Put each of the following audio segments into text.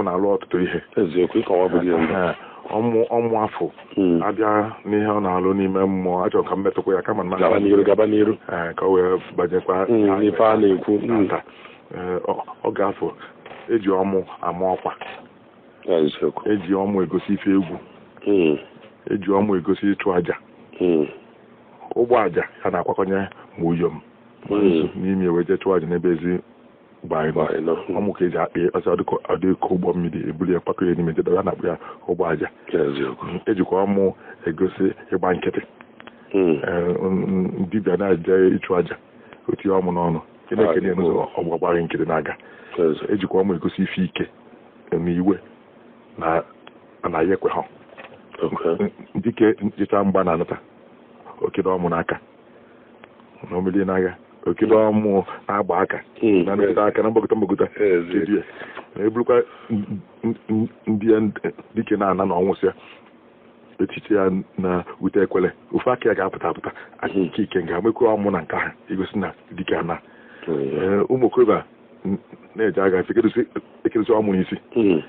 Ọmụ na-alụ ọtụtụ ihe. Eziokwu, ịkọwabụghị ya mbụ. Ee, ọmụ afọ abịa n'ihe ọ na-alụ n'ime mmụọ, achọrọ ka m metụkwa ya kama na Gaba n'iru, gaba n'iru. Ee, ka o wee banyekwa N'ife a na-ekwu. Tata. Ee, oge afọ eji ọmụ ama ọkwa. Eziokwu. Eji ọmụ egosi ife egwu. Eji ọmụ egosi ịchụ àjà. Ụgbọ àjà ya na-akwakọnye ma uyom ma nzu n'ime wee jee chụọ àjà n'ebe ezi gba anyị nọ. Anyị nọ. Ọmụ ka eji akpị ọsọ ọdịka ụgbọ mmiri ebuli ya kpakọ ya n'ime jedebe, a na-akpụ ya ụgbọ àjà. Eziokwu. Ejikwa ọmụ egosi ịgba nkịtị. Ee, dibịa na-eje ịchụ àjà, o tinye ọmụ n'ọnụ, ị na-ekene ya n'ụzọ ọgbagbaghị nkịtị na-aga. Ejikwa ọmụ egosi ife ike na iwe na na ya ekwe ha. Dike nchicha mgba na-anata okede ọmụ n'aka na omelie n'agha, okede ọmụ na-agba aka na nnukwu aka na mgbakọta mgbakọta. Kedu ya na eburukwa ndị ya dike na-ana na ọnwụsịa echiche ya na ute ekwele, ofu aka ya ga-apụta apụta, aka ike ike nga mekwa ọmụ na nke ahụ igosi na dike ana. Ee, ụmụ okorobịa na-eje agha ekedosi ọmụ n'isi.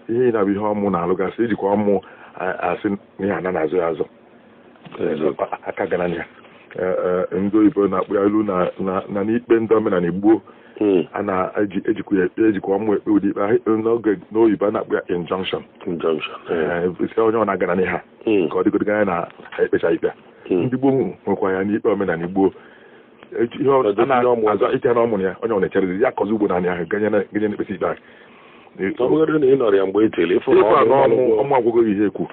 Ihe na-abụ ihe ọmụ na-alụgasị, ejikwa ọmụ asị na ihe ana na-azụ ya azụ. Aka gara na ya. Ee, ee, ndị oyibo na-akpụ ya ilu na n'ikpe ndị omenala Igbo a na-eji ejikwa ya ekpe, ejikwa ọmụ ekpe ụdị ikpe ahụ. N'oge n'oyibo a na-akpụ ya injunction. Injunction. Ee, sị onye ọ na-agara n'ihe a ka ọ dịgodo anya na ha ekpecha ikpe a. Ndị gboo nwekwa ya n'ikpe omenala Igbo. Ihe a na-azụ ike na ọmụrụ ya, onye ọ na-echerezi ya akọzi ugbo naanị ahụ ganye na ekpesi ikpe ahụ. Ọ bụgodị na ị nọrọ ya mgbe e tiri ịfụ na ịfụ ọ na bụ ọmụ ọmụ agwụgo ihe ekwu,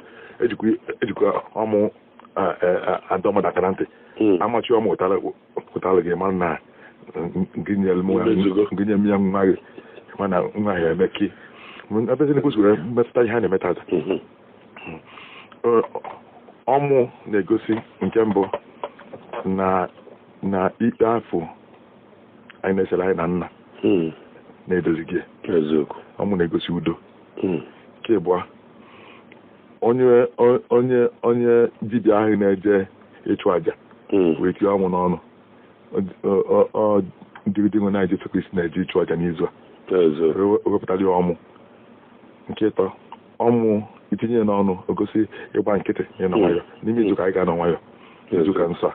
ejikwa ọmụ adọ mmadụ aka na ntị. Amachi ọmụ ụtalụ gị ma na gị nyere m Imezugo. gị nye m ya nwa gị mana nwa ya eme ki ebe kwesịrị mmetụta ihe a na-eme tata. Ọmụ na-egosi nke mbụ na ikpe afọ anyị na-esere anyị na nna na-edozi gị. Eziokwu. Ọmụ na-egosi udo. Nke abụọ, onye dibịa ahụ na-eje ịchụ àjà wee tinye ọmụ n'ọnụ, ọ dịgide nwe na Jesu Kristi na-eje ịchụ àjà n'izu a. Eziokwu. O wepụtara ya ọmụ. Nke ịtọ, ọmụ itinye ya n'ọnụ ogosi ịgba nkịtị, ịnọ nwayọ n'ime izu ka anyị ga-anọ nwayọ izu ka nsọ a.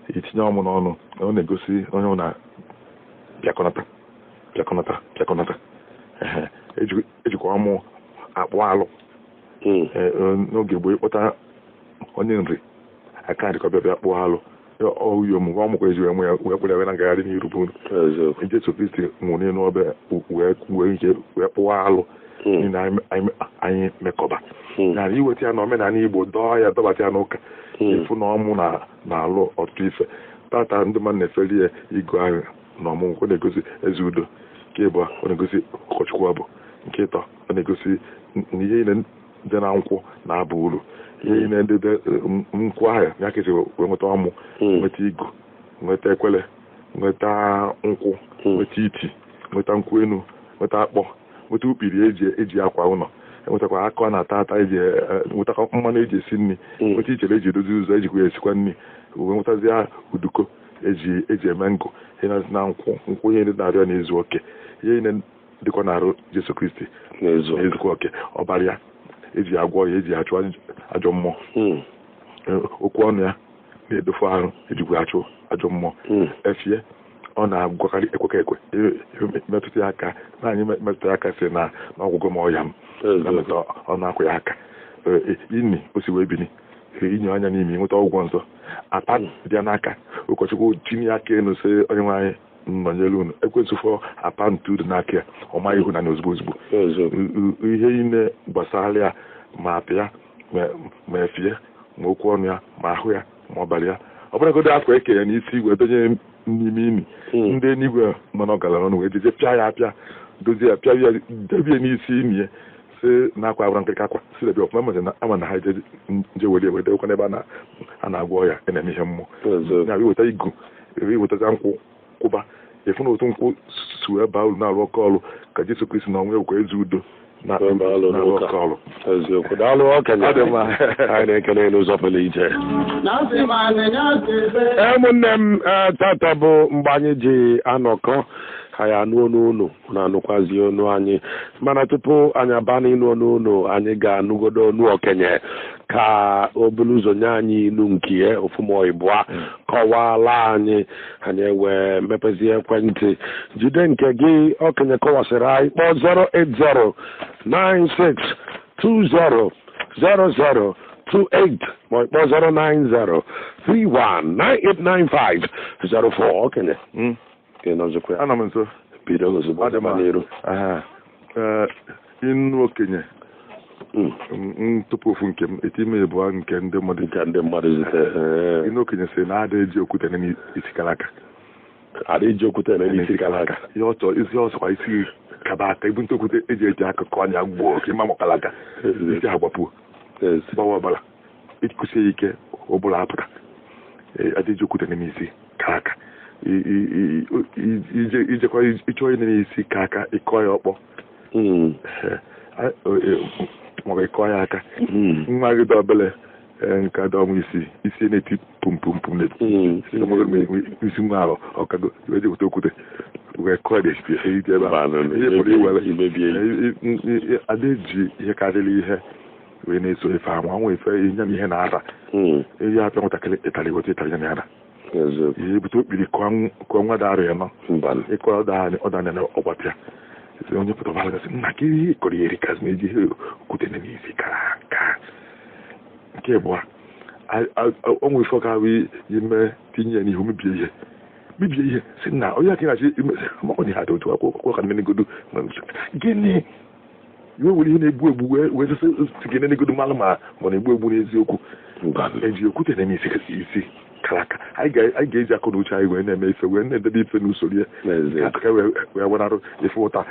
Itinye ọmụ n'ọnụ, ọ na-egosi onye ọ na bịakọnata bịakọnata bịakọnata. Ehe, ejikwa ọmụ akpụ alụ. Ee, n'oge gboo, ịkpọta onye nri aka nri ka ọ bịa bịa kpụọ alụ uyom nwa ọmụkwa eji wee mụ ya wee kpụrụ ya wee na-agagharị n'iru bụ Jesu Kristi nwụrụ n'elu obe wee ike wee kpụọ alụ niile anyị mekọba na iweta ya na omenala Igbo, dọọ ya dọbata ya n'ụka, ịfụ na ọmụ na-alụ ọtụtụ ife. Tata ndị mmadụ na-efeli ya igu ahụ na ọmụ ọ na-egosi eze udo. Nke ịbụọ, ọ na-egosi ụkọchukwu abụ. Nke ịtọ, ọ na-egosi na ihe niile dị na nkwụ na-aba uru, ihe niile dị nkwụ ahụ ya ka esi wee nweta ọmụ, nweta igu, nweta ekwele, nweta nkwụ, nweta iti, nweta nkwụ enu, nweta akpọ, nweta ukpiri eji akwa ụlọ, enwetakwa akụ a na-ata ata eji nwetakwa mmanụ eji esi nri, nweta ichere eji edozi ụzọ ejikwa ya esikwa nri, wee nwetazie uduko eji eme ngụ ihe na nkwụ nkwụ. Ihe ndị na-arịọ na-ezu oke, ihe niile dịkwa n'arụ Jesu Kristi Na-ezu oke. na-ezukwa oke. Ọbara ya eji agwọ ya, eji achụ ajọ mmụọ. Okwu ọnụ ya na-edofu arụ, ejikwa achụ ajọ mmụọ. Efie ọ na-agwakarị ekweka ekwe metụta ya aka na anyị metụta ya aka si na ọgwụgwọ ma ọya m na metụ ọ na-akwụ ya aka. Ee, ini o si wee bini inyo anya n'imi nweta ọgwụgwọ nsọ ata dị ya n'aka, ụkọchukwu tinye aka elu sị, "Onye nwe anyị nọnyere unu," ekwensụ fọ apa ntu dị n'aka ya, ọ maghị ihu na ozugbo ozugbo. Ihe niile gbasara ya, ma apị ya, ma efie, ma okwu ọnụ ya, ma ahụ ya, ma ọbara ya, ọ bụrụgodo akwa eke ya n'isi igwe donye n'ime imi, ndị eluigwe mana ọ gara ọnụ wee jeje pịa ya apịa, dozie ya, pịa ya, debie n'isi imi ya, si na akwa abụra nkịrịka akwa si debe ọfụma mazi na ama na ha je nje were wee debekwa n'ebe a na-agwọ ya, na-eme ihe mmụọ ya. Iweta igu, iwetaza nkwụ kwụba, efu na otu nkwụ si wee baa uru na-arụ oke ọrụ ka Jesu Kristi na ọnwụ ewekwa ezi udo na-arụ oke ọrụ. Eziokwu, daalụ okenye. Ọ dị mma. Anyị na-ekele n'ụzọ pụrụ iche. Ee, ụmụnne m, tata bụ mgbe anyị ji anọkọ. Anyị anụ onu unu, unu anụkwazi onu anyị. Mana tupu anyị aba n'ịnụ onu unu, anyị ga-anụgodo onu okenye ka o buru ụzọ nye anyị ilu nke ya ofu ma ịbụa kọwala anyị. Anyị wee mepezie ekwentị, jide nke gị okenye kọwasịrị anyị, kpọọ 08096200028 ma ọ kpọọ 09031989504. Okenye, ka ị nọzikwa ya? Ana m nso. Bido ozugbo. Ọ dị mma. N'iru. Aha. Ee, inu okenye tupu ofu nke m eti ime ịbụọ nke ndị mmadụ. Nke ndị mmadụ zite. Inu okenye sị na ada eji okwute n'isi kara aka. Ada eji okwute n'isi kara aka. Ihe ọ chọrọ isi ọsọkwa isi kaba aka ibu nte okwute eji eji akụkọ anya gbuo ka ịma makara aka isi agbapuo gbawa ọbara ịkụsie ya ike ụbụrụ apụta. Ee, ada eji okwute n'isi kara aka. Ijekwa ịchọ ịnene n'isi ka aka ịkọ ya ọkpọ. Ee, maọbụ ịkọ ya aka. Nwa gị dị obele, nke dị ọnwa isii, isi na-eti pum pum pum na-eti isi nwa ahụ ọkago wee jepụta okwute wee kọọ ya n'etiti ebe ahụ. Ihe pụrụ iwere imebie. Ada eji ihe karịrị ihe wee na-eso ife ahụ anwụ ife nye m ihe na-ara ihe apịa nwatakịrị ịtarị weta ịtarị ya na-ara ihe ebute okpiri kụọ nwa dị arọ ya nọ ịkọ ọda anya na ọgbapịa. Sị onye pụtara gasị nna ka ihe kọrọ ya erikasị na eji ihe okwute n'isi kara aka. Nke abụọ, onwe ife ọka ahụ ime tinye ya n'ihu mebie ihe mebie ihe sị na onye aka na-achị ime amakwa na ihe adị otu akwụkwọ ka nnegodo gịnị iwe were ihe na-egbu egbu wee sị gị nenegodo malụ ma ọ na-egbu egbu n'eziokwu. Eji okwute na isi isi kara aka. Anyị ga-eji akọ na uche anyị wee na-eme ife wee na-edebe ife n'usoro ya ka wee wee gbanarị ife ụta.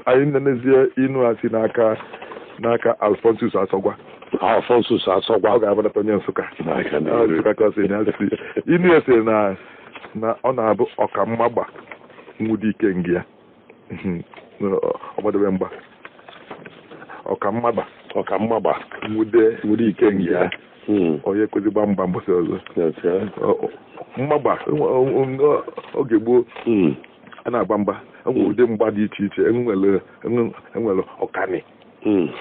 Anyị nenezie inu a si n'aka Alphonsus Asọgwa. Alphonsus Asọgwa. Ọ ga-abụnata onye Nsụka. Nsụka ka ọ sị na ya si inu ya sị na ọ na-abụ ọkammagba nwụdị ike nga ya. Ọgbadebe mgba ọkammagba ọkammagba nwude nwụdị ike nga ya. Onye kwezi gba mgba mbọsị ọzọ mgbagba oge gboo a na-agba mgba enwere ụdị mgba dị iche iche. Enwere ọkani.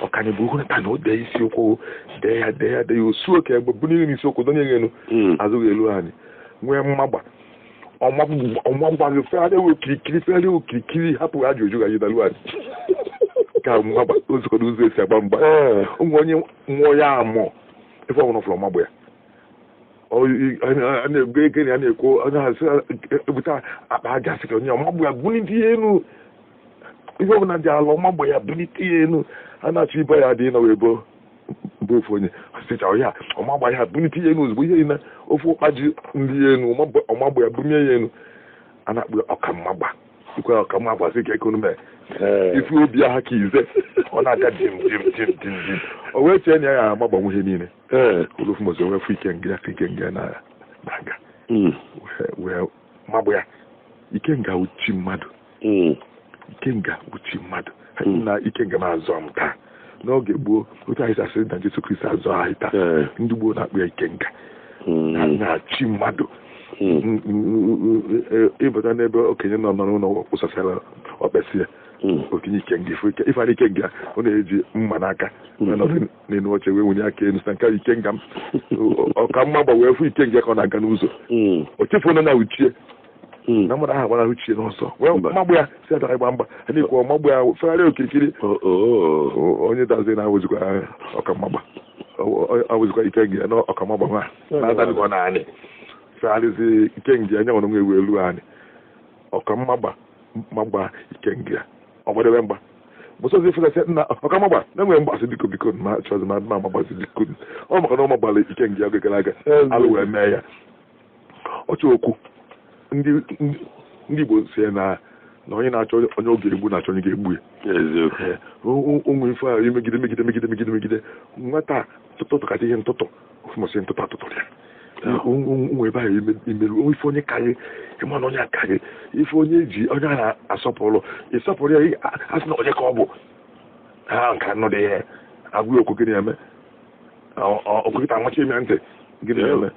Ọkani bụ hụnata na o dee isi ụkwụ dee ya dee ya dee ya osu oke egbe bunye n'isi ụkwụ donye ya elu azụghị elu anyị nwee mmagba ọmagba gị fegharị okirikiri fegharị okirikiri hapụ ajụ oju gaji dalu anyị ka mmagba ozukọ n'ụzọ esi agba mgba. Ụmụ onye nwụọ ya amụọ ife ọbụla fụrụ ọmagba ya a na-ego ego ya na-ekwu onye ahụ ebute akpa aja sị ka onye ọmagba ya bulite ya elu ife ọbụla dị ala ọmagba ya bulite ya elu a na-achọ ibe ya adịghị na wee bo bụ ofu onye sịcha ya ọmagba ya bulite ya elu ozugbo ihe niile ofu ụkpa ji nri ya elu ọmagba ya bunye ya elu a na-akpọ ya ọkammagba ikwe ọkammagba sị ka ekonomi ife obi aha ka ize ọ na-aga dim dim dim dim dim o wee chee na ya amagbanwe ihe niile olofu mozi wee fụ ike nga ya ike nga na-aga wee magbụ ya ikenga uchi mmadụ ikenga uchi mmadụ na ikenga na-azọ m taa n'oge gboo otu anyị sasịrị na Jesu Kristi azọ anyị taa ndị gboo na-akpụ ya ikenga na-achị mmadụ ịbata n'ebe okenye nọ n'ụlọ kpụsasịara ọkpesị ya okenye ikenga ifeara ikenga ọ na-eji mma n'aka nọdụ n'elu oche wee wunye aka elu sị na nke a ikenga m ọka mma gba wee fụ ikenga ka ọ na-aga n'ụzọ o chefuo na uchie na mmadụ ahụ gbara uchie n'ọsọ wee magbụ ya si adara ịgba mgba a na-ekwu ọmagbụ ya fegharịa okirikiri onye dazi na awụzikwa ọkammagba awụzikwa ikenga ya na ọkammagba nwa na-adadịkwa naanị fegharịzi ikenga ya nye nwere nwe ewu elu anyị ọkammagba magba ikenga ya ọgbadebe mgba mụsọzi efesasị nna ọkammagba na-enwe mgbasị biko biko ma chọzi ma ma magbazi biko ọ maka na ọ magbalị ikenga ya oge gara aga alụ wee mee ya ọchọ okwu ndị Igbo si na onye na-achọ onye ọ ga-egbu na-achọ onye ga-egbu ya ụmụ ife ahụ imegide megide megide megide megide nwata ntụtụ kacha ihe ntụtụ ofụmasị ntụtụ atụtụrụ ya ụmụ ebe ahụ imeru ife onye karị ịma na onye akarị ife onye ji onye a na-asọpụrụ ịsọpụrụ ya asị na onye ka ọ bụ ha nka nọ dị ihe agwụ okwu gịnị eme okwukịta amachi eme ntị gịnị eme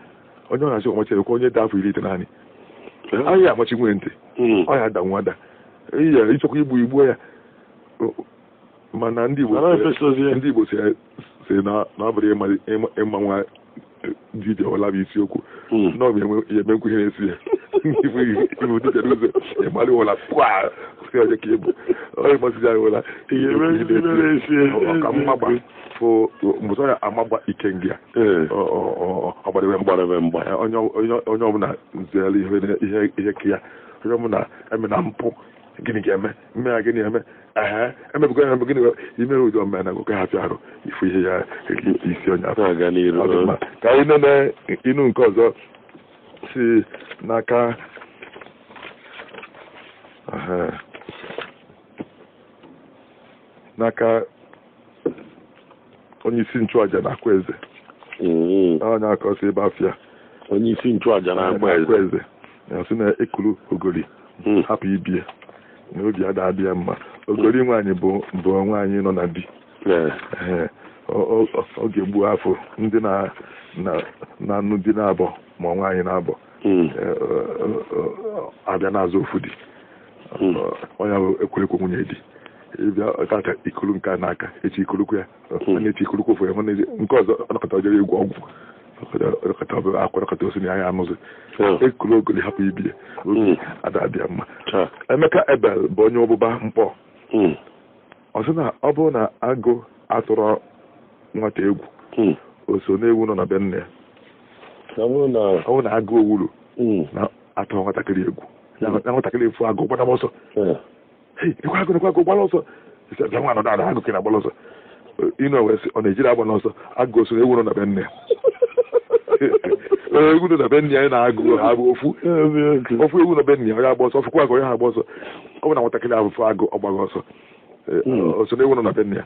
onye ọ na-asị ọmachi ekwe onye dị afọ 90 Ahịa amachi nwee ntị. Ọ ya ada nwada. Iya ịchọkwa igbu igbuo ya. Mana ndị Igbo si na ọ bụrụ ịma nwa dibịa ọla bụ isiokwu. Na ọ bụ ya emekwu ihe na-esi ya. Ibu dibịa n'ụzọ ịmalị ụla pụa si ọjọọ ka ịbụ. Ọ ịmasịzi anyị ụla ọka mmagba fụ mbụsọ ya amagba ike ngị ya. Ọ gbadebe mgba. Onye ọbụla zere ihe ka ya. Onye ọbụla eme na mpụ gịnị ga-eme mme ya gịnị eme ehe emebugo ya gịnị imere ụdị omena ka ha pịa arụ ifu ihe ya isi onye afọ ka anyị nene inu nke ọzọ si n'aka n'aka onye isi nchụaja na akwa eze. Onye aka ọsọ ebe afịa onye isi nchụaja na akwa eze na sị na ekulu ogoli hapụ ibie na obi ada adị ya mma. Ogoli nwaanyị bụ nwaanyị nọ na di. Ọ ga-egbu afọ ndị na-anụ di na-abọ ma nwaanyị na-abọ abịa n'azụ ofu di. Onye bụ ekwerekwe nwunye di ịbịa tata ikulu nke a n'aka echi ikulukwu ya na-echi ikulukwu ofu ya nke ọzọ ọnọkọta ojere egwu ọgwụ ọnọkọta akwa ọnọkọta osi na ya anụzi ekulu ogoli hapụ ibie obi ada adị ya mma. Emeka Ebel bụ onye ọbụba mkpọ. Ọ sị na ọ bụrụ na agụ atụrụ nwata egwu o so n'ewu nọ na be nne ya. Ọ bụrụ na agụ owuru na atụrụ nwatakịrị egwu na nwatakịrị efu agụ gbada ọsọ. Ekwe agụ nekwe agụ gbara ọsọ. Bịa nwa nọdụ ada agụ ka na-agbara ọsọ. Ịnọ wee sị ọ na-ejiri agba n'ọsọ agụ so n'ewu nọ na be nne ya. Ewu nọ na be nne ya na-agụ ha bụ ofu ofu ewu nọ be nne ya onye agba ọsọ ọfụkwa agụ onye ha agba ọsọ. Ọ bụ na nwatakịrị ahụ fụ agụ ọ gbaghị ọsọ. O so n'ewu nọ na be nne ya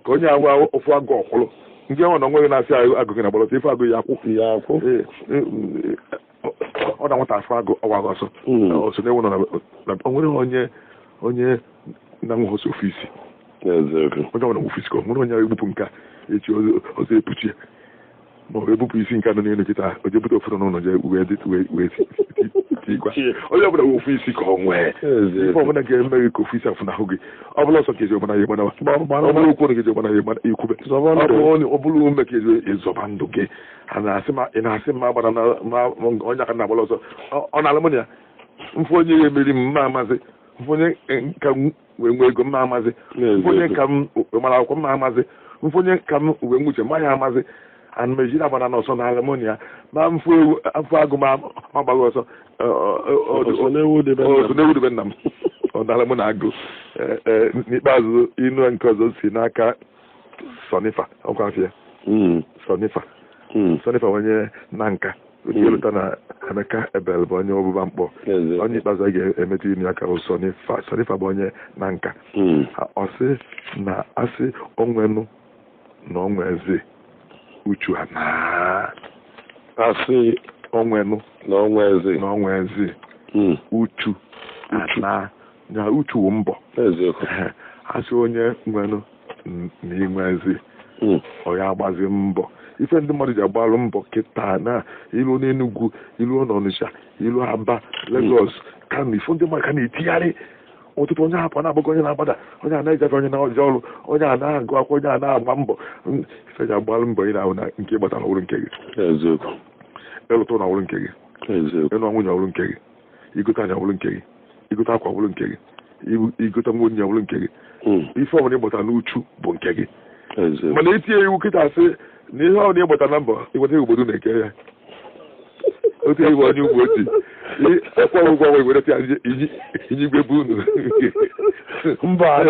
ka onye agwa ofu agụ ọkwụlụ ndị ahụ na onwe gị na-asị agụ gị na-agbara ọsọ ife agụ ya akwụ ọ na nwata afụ agụ ọ gbaghị ọsọ. O so n'ewu nọ na o nwere onye onye na-enweghị ọsọ ofu isi. Onye ọbụla ofu isi ka ọ nwere onye egbupụ nke a echi ọzọ epuchi ya ma ọ ebupụ isi nke nọ n'elu kịta o jebute ofu n'ụlọ je wee tigwa. Onye ọbụla ofu isi ka ọ nwee ife ọbụla ga-eme gị ka ofu isi afụnahụ gị ọ bụla ọsọ ka ezi ọgbana ya gbanawa ọ bụla okwu na ezi ọgbana ya ikwube ọ bụla ume ka ezi ịzọba ndụ gị. Ị na-asị mma gbara onye aka na-agbara ọsọ ọ na-alụ mụ na ya mfụ onye ya emeri m mma amazi mfụ onye ka m wee nwee ego mma amazi mfụ onye ka m wee mara akwụkwọ mma amazi mfụ onye ka m wee nwuche mma ya amazi ana m ejiri agbara n'ọsọ na alụmụnia ma mfụ agụ ma gbaghị ọsọ otu debe nna m ọ dara mụ na agụ. N'ikpeazụ inu nke ọzọ si n'aka Sọnifa ọkwafịa Sọnifa Sọnifa onye na nka otielụta na Emeka Ebel bụ onye ọbụba mkpọ. Onye ikpeazụ a ga-emetụ inu aka bụ Sọnifa. Sọnifa bụ onye na nka. Ọ sị na asị onwenụ na onwezi uchu ana asị onwenụ na onwezi na onwezi uchu ana na uchu mbọ. Asị onye nwenụ na inwezi ọ ya agbazi mbọ. Ife ndị mmadụ ji agbalụ mbọ kịta na ilu n'Enugwu ilu n'Ọnịsha ilu Aba Lagos Kano ife ndị mmadụ ka na-etigharị ụtụtụ onye hapụ na-agbago onye na-agbada onye a na-ejefe onye na-eje ọrụ onye a na-agụ akwụkwọ onye a na-agba mbọ. Ife ji agbalụ mbọ ị na-ahụ na nke gbatara ọrụ nke gị ịlụta ụlọ ọrụ nke gị ịnụ nwunye ọrụ nke gị igote anya ọrụ nke gị igote akwa ọrụ nke gị igote nwunye ọrụ nke gị ife ọbụla ịgbata n'uchu bụ nke gị. Mana etinye iwu kịta asị na ihe ọbụla ịgbata na mbọ ịgbata obodo na-eke ya otu iwu onye ugbo ojii akwụ ụgwọ ọnwa were ya inye bụ unu mba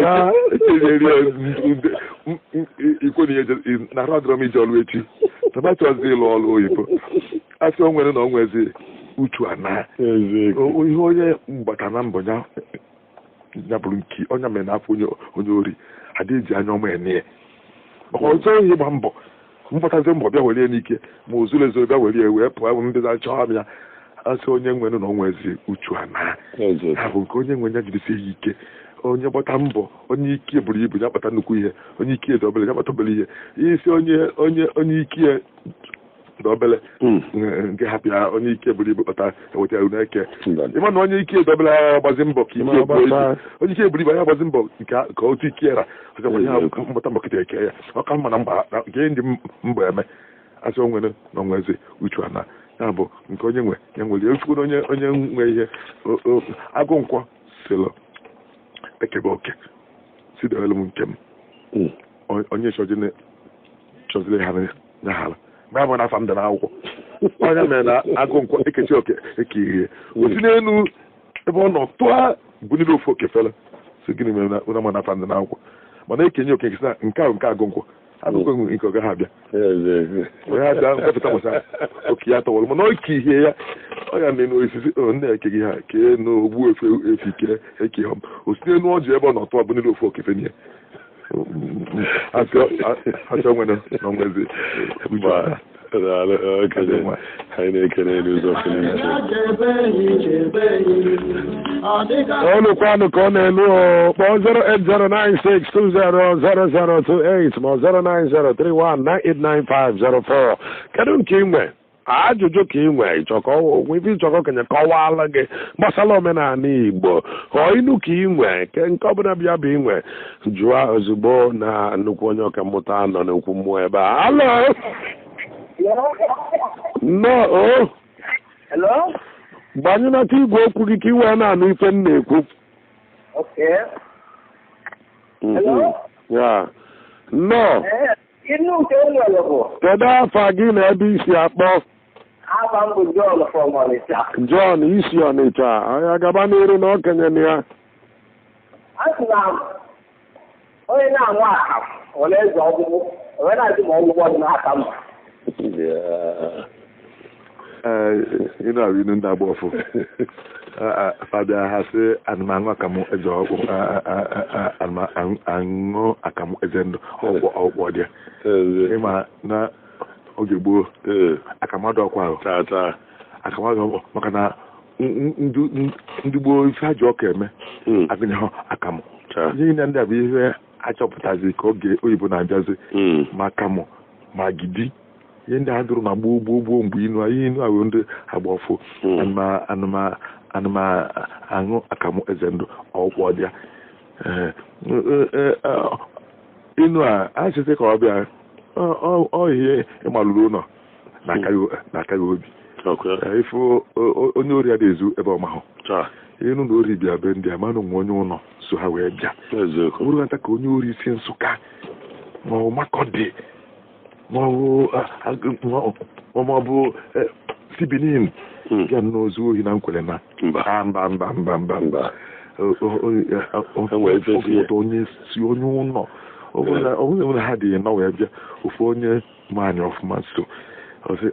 ikwo na ihe na arụ adọrọ m ije ọrụ echi tabatọzi ịlụ ọrụ oyibo asị o nwere na o nwezi uchu ana ihe onye mgbata na mbọ ya bụrụ nke onye mere n'afọ onye ori adịghị eji anya ọma ene ya maka ọzọ ihe ịgba mbọ mgbatazi mbọ bịa were ya n'ike ma o zuru ezu bịa were ya wee pụọ bụ ndị na-achọ m ya asị onye nwere na onwezi uchu ana ha bụ nke onye nwe ya jidesi ya ike onye gbata mbọ onye ike buru ibu ya kpata nnukwu ihe onye ike dị obere ya kpata obere ihe isi onye onye onye ike dị obele nke hapụ ya onye ike buru ibu kpata eweta ya eke. Ịma na onye ike dị obele agbazi mbọ ka ike buru ibu, onye ike buru ibu ya agbazi mbọ ka otu ike ra mgbata mbọ kịta eke ya ọ ka mma na mba nke ndị mbọ eme asị onwere na onwezi uchu ana ya bụ nke onye nwe ya nwere efukwu na onye nwe ihe. Agụ nkwọ sịlụ ekebe oke si dewelu m nke m, onye chọziri ha ya ghara mgbe abụ n'afọ m dị n'akwụkwọ onye mere na agụ nkwọ ekechi oke eke ihe o si n'elu ebe ọ nọ tụọ buniri ofu oke fere si gịnị mere na ma n'afọ m dị n'akwụkwọ mana ekenye oke si na nke ahụ nke agụ nkwọ agụkọ nke ọ gaghị abịa onye abịa nkọpụta gbasara oke ya tọwara mana oke ihe ya ọ ya na osisi nna ekeghị ha kee n'ogbu efu efi kee eke ha o si n'elu ọjị ebe ọ nọ tụọ buniri ofu oke fenye achọ nwere na nwezi. Anyị na-ekele n'ụzọ pụrụ iche. Ọnụkwanụ ka ọ na-elu kpọọ 08096200028 ma 09031989504. Kedu nke ị nwe ajụjụ ka ị nwe ịchọkọ ife ịchọkọ kenye kọwaala gị gbasara omenala Igbo ọ inu ka ị nwe nke ọbụla bịa bụ inwe jụọ ozugbo na nnukwu onye ọkammụta nọ n'okwu mmụọ ebe a. Alo, nnọọ. Gbanyụnata igwe okwu gị ka ị wee na-anụ ife m na-ekwu. Nnọọ. Kedu afa gị na ebe isi akpọ? John isi Ọnịcha. Anyị agaba n'iru na okenye na ya. Onye na-anwụ akamụ ọ na-eze ọgwụgwụ, onye na-ajụ ma ọgwụgwọ dị n'aka m. Ị na-abụ inu ndị agba ọfụ fabia ha sị ana m aṅụ akamụ eze ọgwụ, ana m aṅụ akamụ eze ndụ ọgwụ dị ịma na oge gboo akamadụ ọkwa ahụ akamadụ ọkwa maka na ndị gboo ife ha ji ọka eme agụnye ha akamụ. Ihe niile ndị a bụ ihe achọpụtazi ka oge oyibo na-abịazi ma akamụ ma gidi ihe ndị a dụrụ na gboo gboo gboo mgbe inu ihe inu ahụ ndị agba ọfụ ana m aṅụ akamụ eze ndụ ọgwụ dị ya. Inu a achịsị ka ọ bịa ọ ihe ịmalụrụ ụlọ na-akaghị obi ifu onye ori adịghị ezu ebe ọ mahụ enu na ori bịa be ndị a manụ nwe onye ụlọ so ha wee bịa bụrụ nta ka onye ori si Nsụka ma ọ Makọdị ma ọ bụ si Benin bịa n'ozu ohi na nkwere na mba mba mba mba mba mba onye si onye ụlọ ọ ha dị nọ wee bịa ofu onye nwaanyị ọfụma so ọsị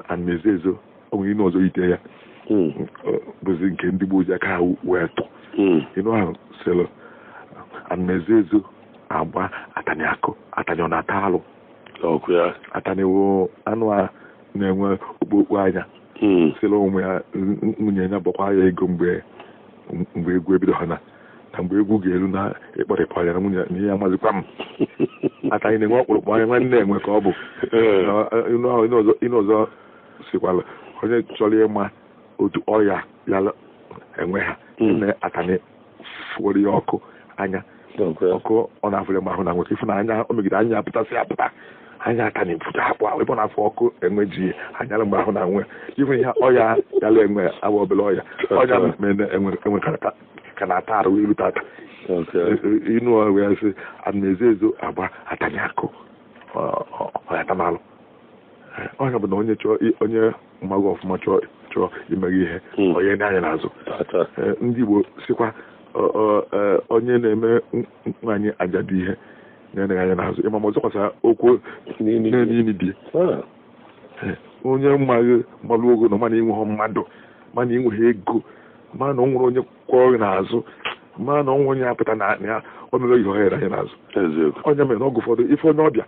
anmezo ezo onwe inu ọzọ ite ya bụzi nke ndị gboo ji aka ha wee tụ inu ahụ sịrị anmezo ezo agba atani akụ atani ọ na-ata alụ atani wụ anụ a na-enwe okpokpo anya sịrị ụmụ ya nwunye ya bọkwa ya ego mgbe egwu ebido ha na mgbe egwu ga-eru na ịkpọrịpụ anya na nwunye na ihe amazikwa m atani na-enwe ọkpụrụkpụ anya nwanne enwe ka ọ bụ inu ọzọ sikwala onye chọrọ ịma otu ọrịa ya enwe ha na atani fụrụ ya ọkụ anya ọkụ ọ na-afụrụ m ahụ na nweta ịfụ na anya o megide anya apụtasị apụta anya atani pụta akpụ ebe ọ na-afụ ọkụ enwe ji anya mgbe ahụ na nwe ịfụ ihe ọya yala enwe awa obere ọya ọya mere enwe ka na-ata arụ ilu tata inu wee sị ana ezo ezo agba atani akụ ọya tamalụ ọnya bụ na onye chọọ onye mmaghị ọfụma chọọ imeghe ihe onye na-anya n'azụ. Ndị Igbo sikwa onye na-eme nwaanyị ajadu ihe na-enyeghị anya n'azụ ịma ma ọzọ kwasara okwu n'ili di onye mmaghị mmalụ ogo na mana inweghị mmadụ mana inweghị ego mana ọ nwere onye kwọrọ n'azụ mana ọ nwere onye apụta na ya o mere ihe ohere anya n'azụ. Onye mere na ọgụ ụfọdụ ife onye ọbịa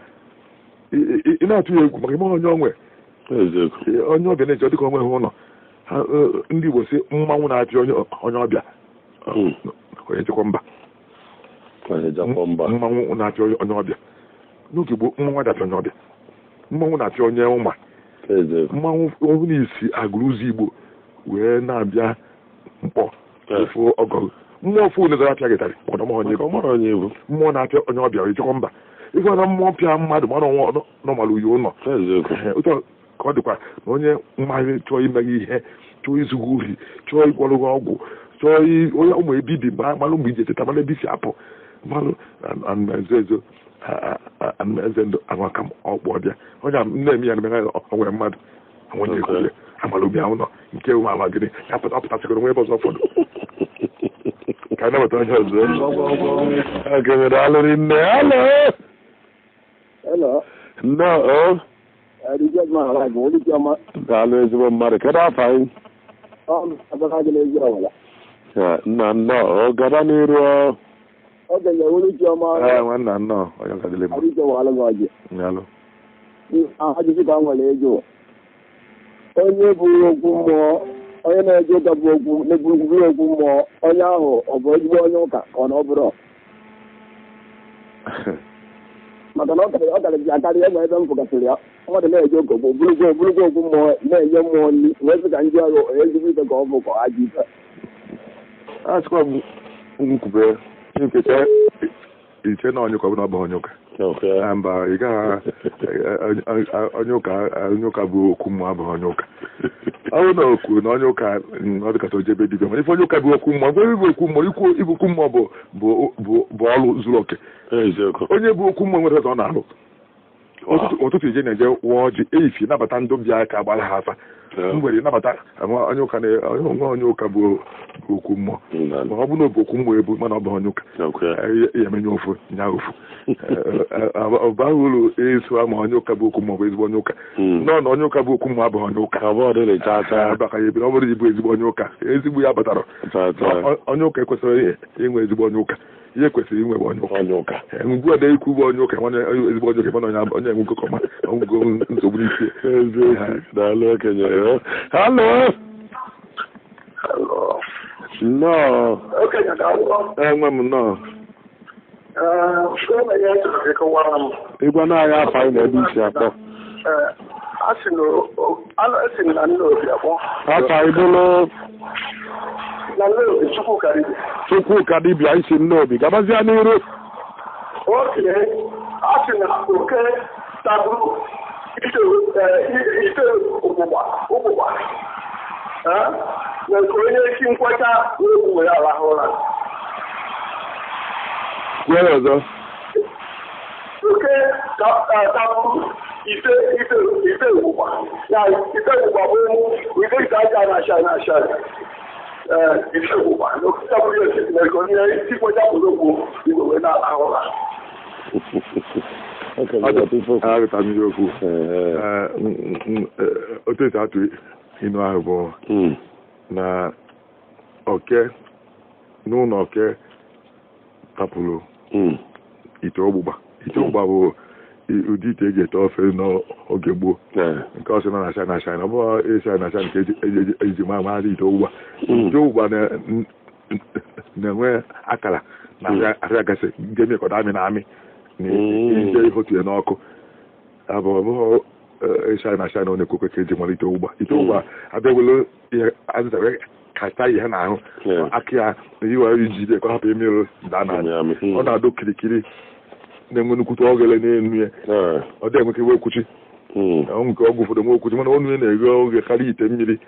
ị na-atụ ya egwu maka ime onye onwe onye ọbịa na-eji ọ dịka onwe ha ụlọ ndị Igbo si mmanwụ na-apịa onye ọbịa onye chekwa mba mmanwụ na-apịa onye ọbịa n'oge gboo mmanwụ adapịa onye ọbịa Mmanwụ na-apịa onye ụma. Mmanwụ n'isi agụrụ ụzọ Igbo wee na-abịa mkpọ ofu ọgọ mmụọ ofu onye apịa gị tarị mmụọ na-apịa onye ọbịa echekwa mba ịgwa na mmụọ pịa mmadụ mara ọnwa nọmalụ uyi ụlọ otu ka ọ dịkwa na onye mmadụ chọọ ime gị ihe chọọ izugo ohi chọọ ịgwọrọ gị ọgwụ chọọ onye ụmụ ebibi malụ mgbe iji eteta malụ ebe isi apụ malụ ezo ezo eze ndụ amaka m ọkpụ ọbịa onye na-eme ya na o nwere mmadụ onye ekwuye amala obi ahụ nọ nke nwe ala gịnị ya pụtasịgoro nwa ebe ọzọ ụfọdụ ka anabata onye ọzọ. Okenye alụrị nne. Alo. Nnọọ. Daalụ ezigbo mmadụ. Kedu afọ anyị? Nna nnọọ gaba n'iru. Ee, nwanna nnọọ onye nkadịlị mma. Ajụjụ ka m nwere ịjụ. Onye bụ okwu mmụọ, onye na-eje ụka bụ okwu na-egburu okwu mmụọ, onye ahụ ọ bụ ezigbo onye ụka ka ọ na ọ bụrụ? Maka na ọ karịrị akarị ebe ebe m fụgasịrị ya, mmadụ na-eje ụka bụ burugwu okwu mmụọ na-enye mmụọ nri wee sị ka ndị ọrụ ezigbo ife ka ọ bụ ka ọ ajọ ife. Asịkwa m nkwube iche na onye ụka bụ na ọ bụ onye ụka. Mba, ị gaghị onye ụka bụ okwu mmụọ abụghị onye ụka. Ọ bụrụ na o kwuru na onye ụka ọ dịkata ojebe dibịa, mana ife onye ụka bụ okwu mmụọ, ịbụ okwu mmụọ, ịbụ okwu mmụọ bụ ọrụ zuru oke. Onye bụ okwu mmụọ nwere ọ na-alụ. Ụtụtụ ije na-eje wụọ ọjị eyifi nabata ndị bịa ka gbara ha afa. Mgbede nabata onye ụka nwe onye ụka bụ okwu mmụọ. Ma ọ bụrụ na ọ bụ okwu mmụọ ebu mana ọ bụ onye ụka ya emenye ofu nya ofu. Ọ baghị uru eso ma onye ụka bụ okwu mmụọ bụ ezigbo onye ụka. Nọ na onye ụka bụ okwu mmụọ abụghị onye ụka. Abaka ya ebiri ọ bụrụ ịbụ ezigbo onye ụka ezigbo ya batara. Onye ụka ekwesịrị inwe ezigbo onye ụka. Ihe kwesịrị inwe bụ onye ụka. Ugbu a na-ekwu bụ onye ụka ezigbo onye ụka mana onye enwe nkekọma ọgwụgo nsogbu n'isi. Daalụ okenye. Halo. Nnọọ. Enwe m nnọọ. Ịgwa na anyị afọ anyị na ebe isi akpọ. Afọ anyị bụrụ Chukwuka dibịa isi Nnobi gabazie n'iru. Oke a sị na oke taburu ite ụgbụgba na nke onye isi nkwọcha wee were arahụ ụra. Kwuo ọzọ. Oke taburu ite ụgbụgba ya ite ụgbụgba bụ ite ite aja na-acha na-acha. Okwu otu esi atụ inu ahụ bụ na oke n'ụlọ oke tapụrụ ite ọgbụgba. Ite ọgbụgba bụ ụdị ite eji ete ofe n'oge gboo nke ọsị nọ na China na ọ bụghị esi na China nke eji ma ite ọgbụgba. Ite ọgbụgba na-enwe akara na arịa gasị nke mekọta amị na amị na ije ihotu ya n'ọkụ. Abụ ọ bụghị esi na China ọ na-ekwekwe ka eji malite ọgbụgba. Ite ọgbụgba abịagwelo ihe azịza wee kata ihe n'ahụ aka ya na iwe iji ka ọ hapụ mmiri daa n'anya. Ọ na-adụ kirikiri na-enwe nnukwute ogele n'elu ya. Ọ dị enweke okwuchi nke ọgwụ ụfọdụ nwe okwuchi mana ọnụ ya na-eghe oghe karịa ite mmiri.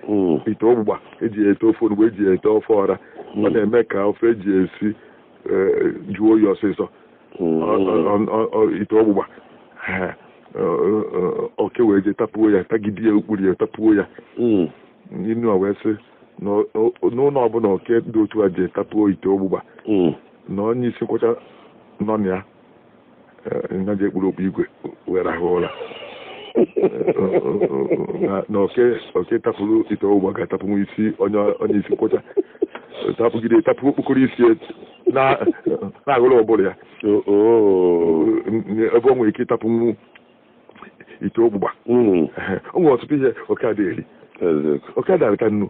Ite ọgbụgba eji ete ofe onugbu eji ete ofe ọra ọ na-eme ka ofe eji esi jụọ oyi ọsịsọ. Ite ọgbụgba oke wee jee tapuo ya tagide ya okpuru ya tapuo ya. Inu a wee sị n'ụlọ ọbụla oke dị otu a jee tapuo ite ọgbụgba na onye isi nkwọcha nọ na ya nna ji ekpuru okpu igwe wee rahụ ụra. Na oke tapụrụ ite ọgbụgba ga-atapụnwu isi onye isi nkwọcha tapụgide tapụ okpokoro isi na-aghụrụ ọbụla ya ebe ọ nwere ike ịtapụnwu ite ọgbụgba. O nwere ọtụtụ ihe oke adịghị eri. Oke adịghị ata nnu,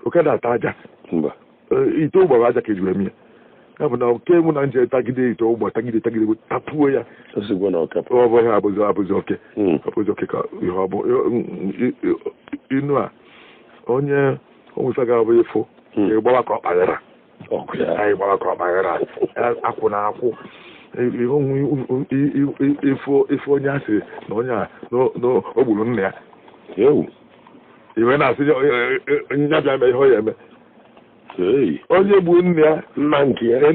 oke adịghị ata aja. Ite ọgbụgba bụ aja ka eji wee mie. Ya bụ na nke mụ na nje tagide ite ụgbọ tagide tapuo ya. Ọ bụ ihe abụzi oke. Abụzi oke ka ihe ọ bụ inu a onye onwefe ga-abụ ịfụ ịgbawa ka ọ kpaghara. Anyị gbawa ka ọ kpaghara akwụ na akwụ. Ife onye asị na onye a na o gburu nna ya. Iwe na-asị ya bịa mee ihe ọ ya eme. Onye gburu nna ya nna nke ya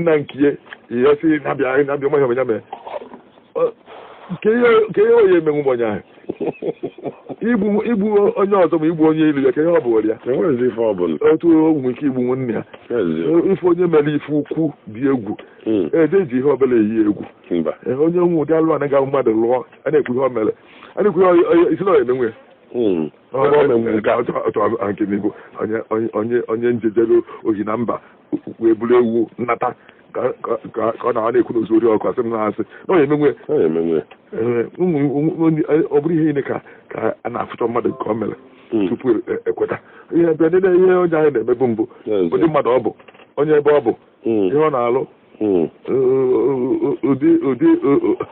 ihe sị na-abịa nwa ihe ya mee. Nke ihe onye emenwu m onye ahụ. Igbu onye ọzọ ma igbu onye ilu ya ka ihe ọ bụrụ ya. Otu o nwere ike igbu nwanne ya. Ife onye mere ife ukwu dị egwu. Ede ji ihe ọbụla eyi egwu. Onye nwe ụdị alụ anaghị ahụ mmadụ lụọ a na-ekwu ihe o mere. A na-ekwu ihe isi na ọ emenwe ya. Onye njejere ohi na mba wee buru ewu nnata ka ọ na-ekwu n'ozu ori ọkụ asị m na-asị na ọ emenwe. Ọ bụrụ ihe niile ka a na-afụchọ mmadụ nke o mere tupu ekweta. Ihe bịa nene ihe onye ahụ na-emebu mbụ ụdị mmadụ ọ bụ onye ebe ọ bụ ihe ọ na-alụ ụdị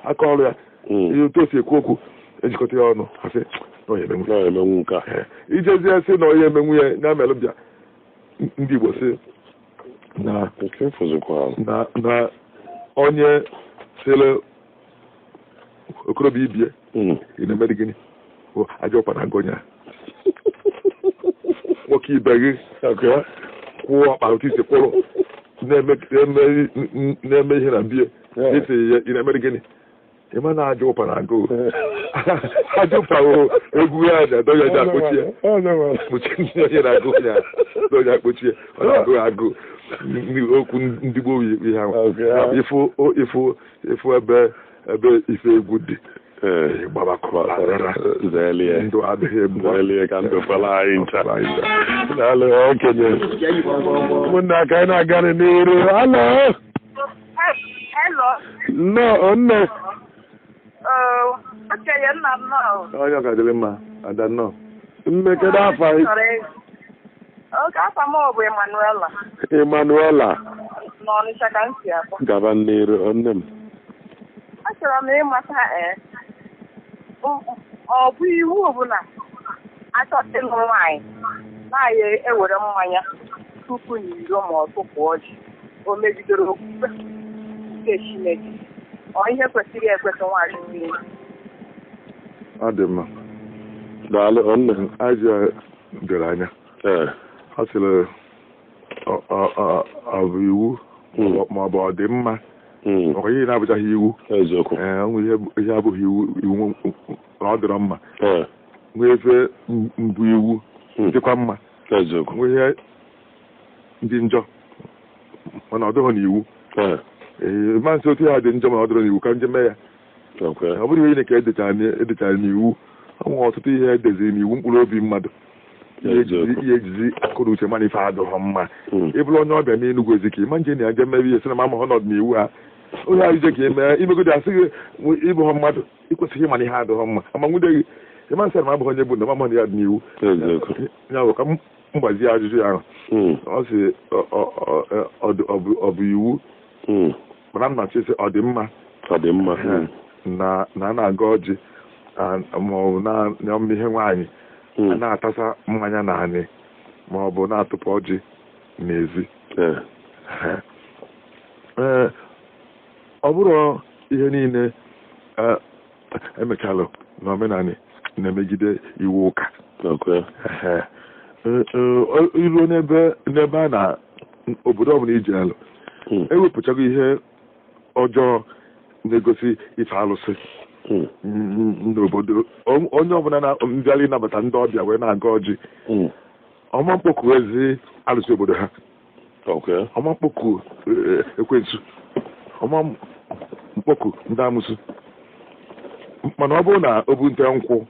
aka ọrụ ya ihe otu o si ekwu okwu ejikọta ya ọnụ asị na ọ emenwu. Ijezie sị na onye emenwu ya na-emelụ bịa ndị Igbo sị na onye sịrị okorobịa ibie ị na-emeri gịnị ajọ ọkpa na ngonya nwoke ibe gị kwụọ ọkpa otu isi kwụrụ na-eme ihe na mbie isi ị na-emeri gịnị ịma na ajọ ụpa na agụụ ajọ ụpa egwu ya na adọ ya ji akpochie onye na-agụ ya dọ ya akpochie ọ na-agụ agụụ okwu ndị gboo ihe ahụ ịfụ ebe ife egwu dị ndụ adịghị egbu ka ndụ fọrọ anyị ncha. Okenye ụmụnne aka anyị na-aga n'iru. Alo. Nnọọ nne. Okenye nna m nọ. Onye ọ ga-adịrị mma ada nnọọ. Nne kedu afa gị? Oke afa m bụ Emanuela. Emanuela. N'Ọnịcha ka m si akpọ. Gaba n'iru nne m. Achọrọ m ịmata ọ bụ iwu ọbụla achọta ịlụ nwaanyị na-aya ewere mmanya tupu n'iro ma ọ tụpụ ọjị o megidere okpukpe nke Chineke ọ ihe kwesịrị ekwesị nwaanyị ime. Ọ dị mma. Daalụ nne. Ajọ doro anya. Ọ sịrị ọ bụ iwu ma ọ bụ ọ dị mma. Ọ ihe na-abụchaghị iwu. Ihe abụghị iwu na ọ dịrọ mma. Nwee efe mbụ iwu dịkwa mma. Nwee ihe dị njọ mana ọ dịghị n'iwu. Ma nsị otu ya dị njọ mana ọ dịrọ n'iwu ka nje mee ya. Ọ bụrụ ihe niile ka edechara n'iwu. Ọ nwere ọtụtụ ihe edeziri n'iwu mkpụrụ obi mmadụ. Ihe ejizi akụrụ uche mana ife adịghị mma. Ị bụrụ onye ọbịa n'Enugwu Ezike ịma nje na ya mere ihe sị na ma amaghị ọnọdụ n'iwu ha. Onye ahụ ije ka ị mee imegodi asị gị ịbụghọ mmadụ ịkwesịghị ịma na ihe adịghị mma ama nwude gị ịma nsị na abụghị onye bụ na mamahụ ya dị n'iwu. Ya bụ ka m gbazie ajụjụ ya ahụ. Ọ sị ọ bụ iwu mana m na-achọ ịsị ọ dị mma na a na-aga ọjị ma ọ bụ na ihe nwaanyị a na-atasa mmanya naanị ma ọ bụ na-atụpụ ọjị n'ezi. Ee, ọ bụrụ ihe niile emechalụ na omenanị na-emegide iwu ụka. Iruo n'ebe a na obodo ọbụla iji alụ ewepụchago ihe ọjọọ na-egosi ife alụsị n'obodo. Onye ọbụla na-mbịara ịnabata ndị ọbịa wee na-aga ọjị ọma mkpọku ezi alụsị obodo ha, ọma mkpọku ekwensu, ọma mkpọku ndị amụsụ. Mana ọ bụrụ na o bu nte nkwụ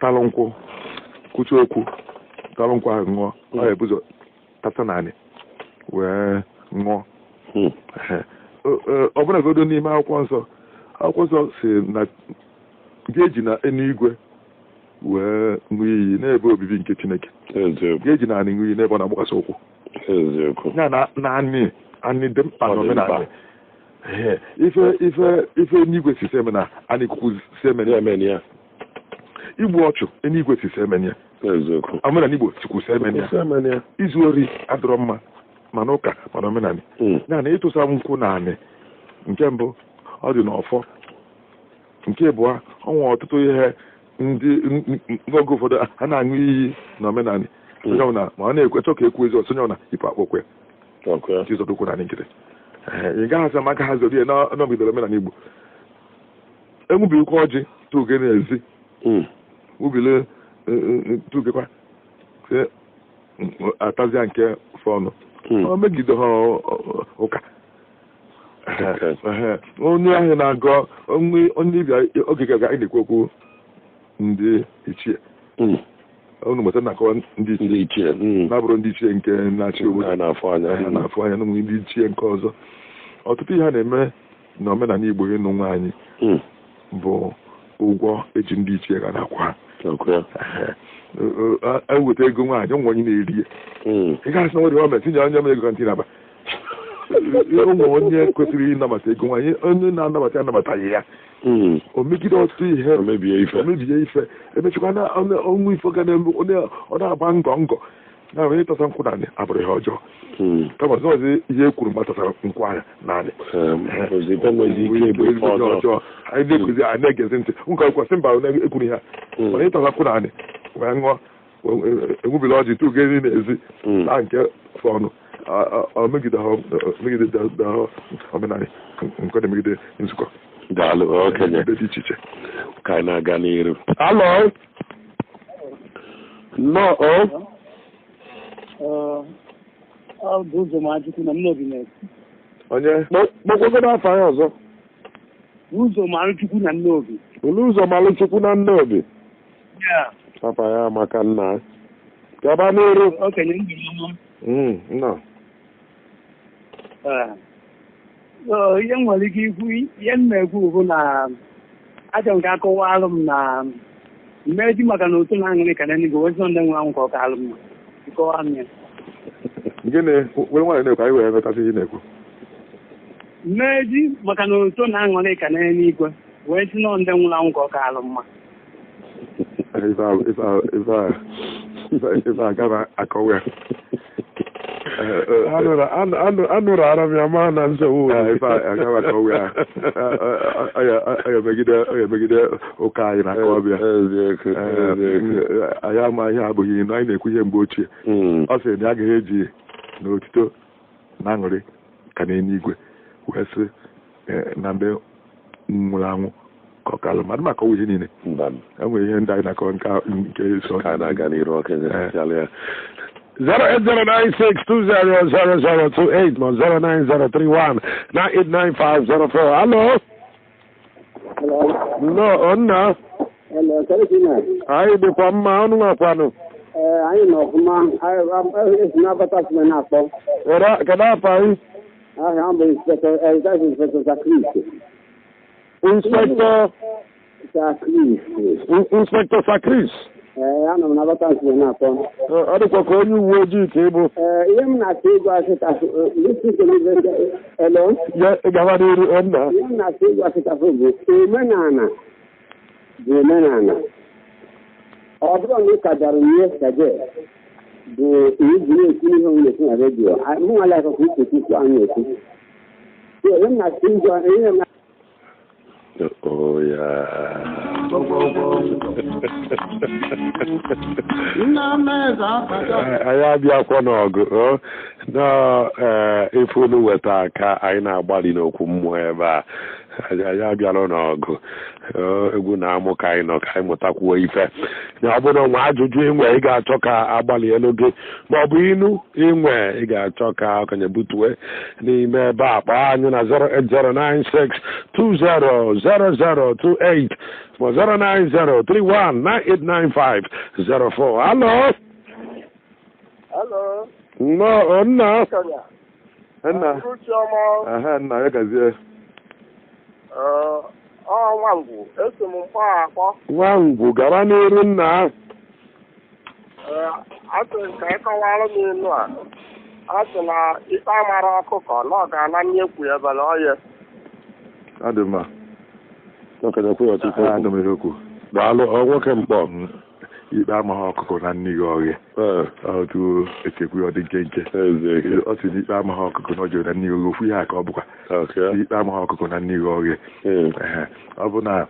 talụ nkwụ kwuchi okwu talụ nkwụ ahụ ṅụọ, ọ ga-ebuzo tata naanị wee ṅụọ. Ọ bụla n'ime akwụkwọ nsọ, akwụkwọ nsọ si na ga-eji na eluigwe wee ṅụọ iyi n'ebe obibi nke Chineke, ga-eji naanị ṅụọ iyi n'ebe ọ na-agbakwasị ụkwụ. Ya na anị dị mkpa n'omenala. Ife n'igwe si eme na anị kwukwu si eme ya. Igbu ọchụ n'igwe si eme ya. Omenala Igbo sikwu si eme ya. Izu ori adịrọ mma ma n'ụka ma n'omenala. Ya na ịtụsa nkwụ na anị nke mbụ ọ dị n'ọfọ. Nke abụọ ọ nwere ọtụtụ ihe ndị n'oge ụfọdụ a na-aṅụ iyi n'omenala. Ma ọ na-ekwe chọ ka ekwu ezi ọsọ onye ọ na yipụ akpọkwe chizọdụkwu na nkịtị. Ị gaghị asị maka ha zoro ihe n'ọgidere omenala Igbo. Enwubirikwa ọjị tụge n'ezi ubile tụgekwa atazia nke fọnụ ọ megide ha ụka. Onye ahụ na-agọ onye bịa oge ga anyị na-ekwu okwu ndị ichie. Unu mụta na-akọwa ndị ichie na-abụrụ ndị ichie nke na-achị obodo na-afụ anya na ndị ichie nke ọzọ. Ọtụtụ ihe a na-eme na omenala Igbo ịnụ nwaanyị bụ ụgwọ eji ndị ichie ga na-akwụ ha. Eweta ego nwaanyị ụmụ onye na-eri ya. Ị gaghị asị na nwere gọọmenti tinye onye ego ntị naba. Ụmụ onye kwesịrị ịnabata ego nwaanyị onye na-anabata anabataghị ya. O megide ọtụtụ ihe o mebie ife emechikwa na ọnwụ ife ga na-eme ọ na-agba ngọ ngọ na onye tọsa nkwụ naanị abụrụ ihe ọjọọ. Kama ọzọ ihe e kwuru mgbe tọsara nkwụ anya naanị ọjọọ anyị na-ekuzi anyị na-egezi ntị nkọ kwasị mba ekwuru ihe mana ịtọsa nkwụ naanị wee ṅụọ enwubila ọjị tụge n'ezi na nke fọnụ megide omenala nke na-emegide nzukọ. Daalụ okenye dị iche iche ka anyị na-aga n'iru. Alo nnọọ. Ọ bụ Ụzọmachukwu na Nnobi na-ekwu. Onye kpọkwagodo afọ anyị ọzọ? Ụzọmalụchukwu na Nnobi. Olu Ụzọmalụchukwu na Nnobi. Papa ya amaka nna. Gaba n'iru. Okenye ndụ mma. Nnọọ. Ihe m nwere ike ikwu ihe m na-ekwu bụ na ajọ nke akọwalụ m na mmeji maka na otu na-aṅụrị ka n'eluigwe wezi ndị nwụrụ anwụ ka ọ ka alụ mma nkọwa m ya. Gịnị were nwaanyị na-ekwu anyị were metasị ihe na-ekwu? Mmeji maka na otu na-aṅụrị ka n'eluigwe wee si nọ ndị nwụrụ anwụ ka ọ ka alụ mma. Ife agaba akọwa ya. Anụrụ ara m ya maa na nsogbu. Ife agaba akọwa ya. Ọ ga-emegide ụka anyị na aka ọbịa. Anyị ama ihe abụghị na anyị na-ekwu ihe mgbe ochie. Ọ sịrị na agaghị eji n'otito na aṅụrị ka n'eluigwe wee sị na ndị nwụrụ anwụ ka ọ kalụ mmadụ maka ọwụ ihe niile. Enwere ihe ndị anyị na-akọ nke so ka na-aga n'iru okenye. 08096200028 ma 09031989504. Alo. Nnọọ nna. Anyị dịkwa mma ọnụ nwakwanụ. Anyị nọ ọfụma. Esi n'abata si na-akpọ. Kedu afọ anyị? Aha m bụ Inspector Sakris. Inspector Sakris. Inspector Sakris. Ee, anọ m n'abata si na-akpọ. Ọ dịkwa ka onye uwe ojii ka ị bụ. Ee, ihe m na-achọ ịgwa asịtafụ gaba n'iru nna. Ihe m na-achọ ịgwa asịtafụ bụ omenala bụ omenala. Ọ bụrụ na ụka bịara nye saje bụ iji na-ekwu ihe m na-ekwu na redio. Mụ nwale akụkọ ikwu anyị ekwu. Ihe m na-achọ ịgwa ihe m Oh, yeah. Anyị abịakwa n'ọgụ na ife unu weta ka anyị na-agbalị n'okwu mmụọ ebe a. Anyị abịala n'ọgụ egwu na-amụ ka anyị nọ ka anyị mụtakwuo ife. Na ọ bụrụ nwa ajụjụ inwe ị ga-achọ ka agbalị elu gị ma ọ bụ inu inwe ị ga-achọ ka okenye butue n'ime ebe a, kpọọ anyị na 08096200028 ma 09031989504. Alo. Alo. Nnọọ nna. Nna. Aha nna ya gazie. Ọ Nwangwu, eso m mkpọ akpọ. Nwangwu gara n'iru nna. Asị m ka ị kọwara m inu a. A sị na ikpe amara ọkụkọ na ọ ga-ana nyekwu ebele ọya. Ọ dị mma. Okenye kwuo ọtụtụ okwu. Ana m ihe okwu. Daalụ, ọ nwoke mkpọ. Ikpe amaghị ọkụkọ na nne gị ọghịa. Otu echekwu ọ dị nkenke. Eziokwu. Ọ sị na ikpe amaghị ọkụkọ na ọ jụrụ na nne gị ọghịa. Ofu ihe a ka ọ bụkwa. Okay. Ikpe amaghị ọkụkọ na nne gị ọghịa. Mm. Ehe. Ọ bụ na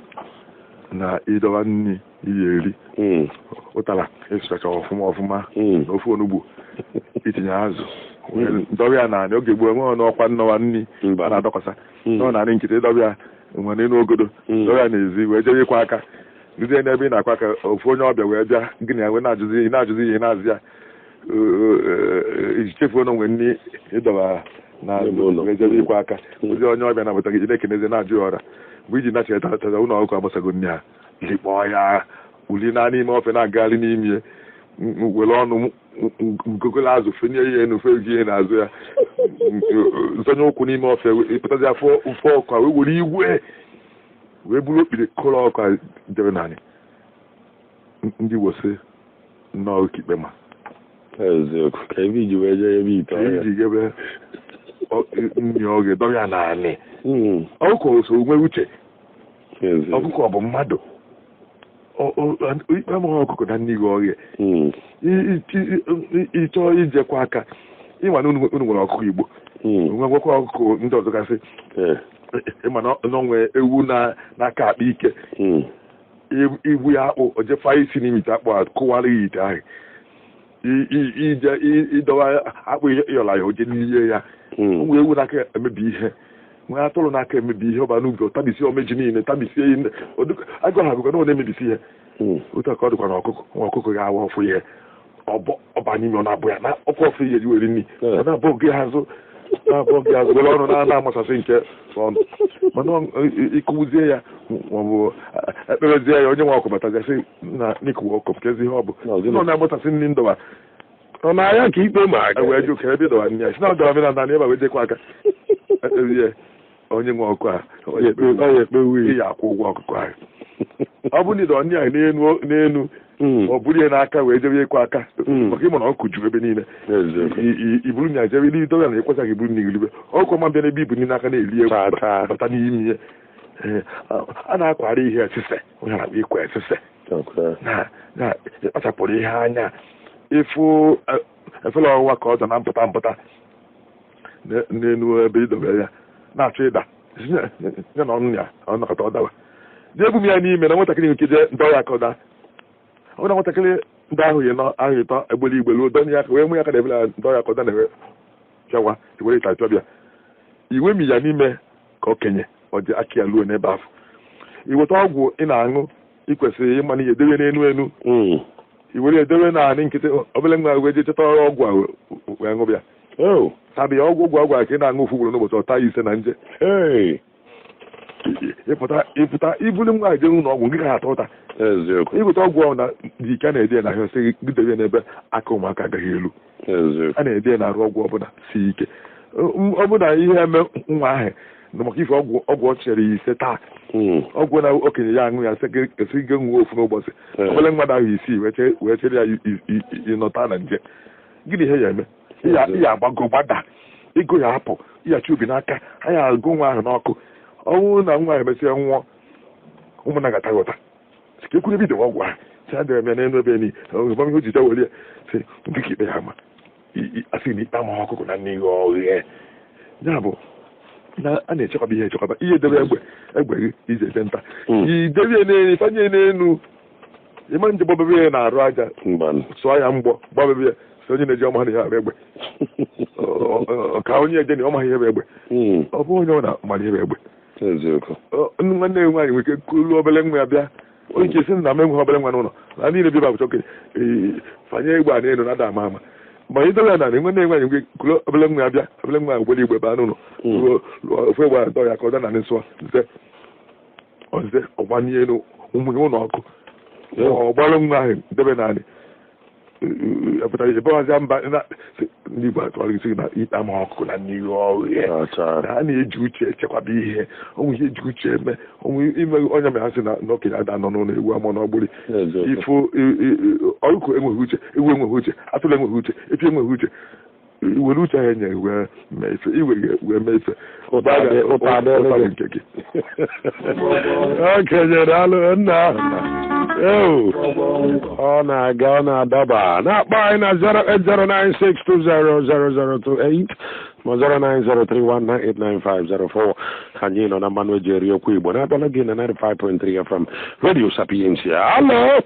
na ịdọba nri iyi eri Mm. ụtara esụchacha ọfụma ọfụma Mm. na ofe onugbu itinye azụ dọba ya naanị oge gboo enweghị n'ọkwa nnọwa nri Mba. a na-adọkwasa Mm. nọ naanị nkịtị ịdọba ya nwere n'elu ogodo Mm. dọba ya n'ezi wee jebe ịkwa aka ruzie n'ebe ị na-akwa aka ofu onye ọbịa wee bịa gị na ya wee na-ajụzi ihe na-ajụzi ihe na-azụ ya iji chefuo na onwe nri ịdọba na N'ebe ụlọ. wee jebe ịkwa aka ozi onye ọbịa na-abata gị jide ekenezi na-ajụ ya ọra mgbe iji nacheta tata ụlọ ọkụ agbasago nri ha likpọọ ya uli na n'ime ofe na-agagharị n'ime ya were ọnụ ngogolo azụ fenye ihe enu fe ji ihe n'azụ ya nsonye ụkwụ n'ime ofe ịpụtazi afọ ofe ọkụ a wee were igwe wee buru okpiri kụrụ ọkụ a debe naanị ndị Igbo sị nnọọ ka ikpe ma Eziokwu. Ka ebe iji wee jee ebe ite ọhịa. iji gebe nri oge dọba ya naanị Mm. ọkụkọ so nwee uche Eziokwu. ọkụkọ bụ mmadụ ikpe amaghị ọkụkọ na nne gị ọhịa Mm. ị chọọ ijekwa aka ịma na unu nwere ọkụkọ Igbo Mm. nwe nwekwa ọkụkọ ndị ọzọ gasị Eh. ịma na onwe ewu na-aka akpa ike Mm. igwu ya akpụ o jefa isi n'ime ite akpụ a kụwara ya ite ahụ ije ịdọwa akpụ ịyọla ya oje n'ihe ya Mm. nwe ewu n'aka emebi ihe nwee atụrụ n'aka emebi ihe ọba n'ubi ọ tabisie omeji niile tabisie ihe agụ ha agụkọ na ọ na-emebisi ihe Mm. otu a ka ọ dịkwa na ọkụkọ nwa ọkụkọ ga-awa ọfụ ihe ọba n'ime ọ na-abụ ya na ọkụ ọfụ ihe ji were nri ọ na-abụ gị azụ na-abụ gị azụ were ọnụ na amasasị nke ọnụ mana ịkụwuzie ya maọbụ ekperezie ya onye nwe ọkụ batazie sị na n'ịkụwa ọkụ nke ezi ihe ọ bụ Na ọ gịnị? nọ na-agbasasị nri ndọba Ọ na-aya ka ikpe ma aga. wee jụ ka ebe ịdọba nri ya si na ọdọba mmiri na ebe wee jekwa aka ekpezie onye nwe ọkụ a onye Ọ ya ekpe wii. ị ya akwụ ụgwọ ọkụkọ ahụ ọ bụrụ na ịdọba nri ahụ n'elu n'elu Mm. ọ buru ya n'aka wee jebe ịkwa aka Mm. maka ịma na ọkụ juru ebe niile Eziokwu. iburu nya jebe ili dobe na ekwesịghị iburu nri iribe ọkụ ma bịa n'ebe ibu nri n'aka na-eli egwu Taa, taa. bata n'ime ya. Ee, a na-akwara ihe esise onye na-akpọ ịkwa esise Okay. na na ịkpachapụrụ ihe anya ịfụ efere ọwụwa ka ọ dọ na mpụta mpụta n'elu ebe idobe ya na-achọ ịda Si ya na ọnụ ya ọ nọkọta ọ dawa jee bu m ya n'ime na nwatakịrị nke jee ndọ ya ka ọ daa ọ bụrụ na nwatakịrị ndị ahụ yi nọ ahụ ịtọ egbere igbe ruo dọnye ya aka wee mụ ya aka na ebere ya ndọ ya ka ọ daa na ewe pịawa iwere ịta pịọbịa iwe mi ya n'ime ka okenye ọ dị aka ya luo n'ebe ahụ iweta ọgwụ ị na-aṅụ ị kwesịrị ịma na ihe edebe n'enu enu Mm. i were edebe naanị nkịtị obere nwa wee jee cheta ọrụ ọgwụ a wee ṅụbịa Oh. tabi ọgwụ ọgwụ ọgwụ a ka ị na-aṅụ ofu ugboro n'ụbọchị ọta ise na nje Hey. ịpụta ịpụta ibulu nwa jee ụlọ ọgwụ gị ka atọ ụta Eziokwu. ịgụta ọgwụ ahụ na dị ike a na-ede ya n'ahịa sị gị debe ya n'ebe aka ụmụaka agaghị elu Eziokwu. a na-ede ya n'arụ ọgwụ ọbụla si ike ọ bụ na ihe eme nwa ahụ na maka ife ọgwụ ọgwụ ọ chere ya ise taa Mm. ọgwụ na okenye ya aṅụ ya sị gị ṅụọ ofu n'ụbọchị Eh. obere mmadụ ahụ isii wee chere ya ịnọta na nje gịnị ihe ya eme ị ya agbago gbada ego ya apụ ịyachi obi n'aka ha ya agụ nwa ahụ n'ọkụ ọnwụ na nwa ahụ emesịa nwụọ ụmụnna ga-ata gị ụta sị ka ekwuru ebe idewe ọgwụ ahụ sị adịrị m ya n'elu ebe ni ọzụma ihe o ji were ya sị nke ka ikpe ya ama asị na ikpe ama ọkụkọ na nne ihe ọghịa ya bụ na a na-echekwaba ihe echekwaba ihe debe egbe egbe gị iji eje nta Mm. idebe ya n'elu ifanye ya n'elu ịma nje gbabebe ya na-arụ aja Mba. sụọ ya mgbọ gbabebe ya sị onye na-eji ọma ha na ihe arụ egbe ka onye eje na ọma ha ihe bụ egbe Mm. ọ bụ onye ọ na mara ihe bụ egbe Eziokwu. Nwanne ya nwaanyị nwere ike kulu obere nwa ya bịa onye ike sị na m enweghị obere nwa n'ụlọ na niile bịa bụcha okenye fanye egbe a n'elu na-ada ama ama ma ị dobe ya na nwanne ya nwaanyị nwere ike kulu obere nwa ya bịa obere nwa ya gbere igbe baa n'ụlọ Mm. ruo ofu egbe a dọ ya ka ọ da na nsụa nze ọze ọgbanye elu ụmụnye ụlọ ọkụ ọ gbalụ nwa ahụ debe naanị pụtara ịbawazịa mba ndị Igbo atụgharị gị sị na ikpe ama ọkụkọ na n'ihu ọghịa Acha. na a na-eji uche echekwaba ihe onwe ihe eji uche eme onwe ime onye mere ha sị na okenye ada nọ n'ụlọ ewu amụ n'ọgbụrị Eziokwu. ifo ọkụkọ enweghị uche ewu enweghị uche atụrụ enweghị uche efi enweghị uche Iwere uche ahụ enye wee mee ife, iwe wee mee ife ụta dị nke gị. Okenye daalụ nna. Ọ na-aga ọ na-adaba na-akpọ anyị na 08096200028 ma 09031989504. Anyị nọ na mmanụ eji eri okwu Igbo na-abịala gị na 95.3 FM Radio Sapientia. Alo.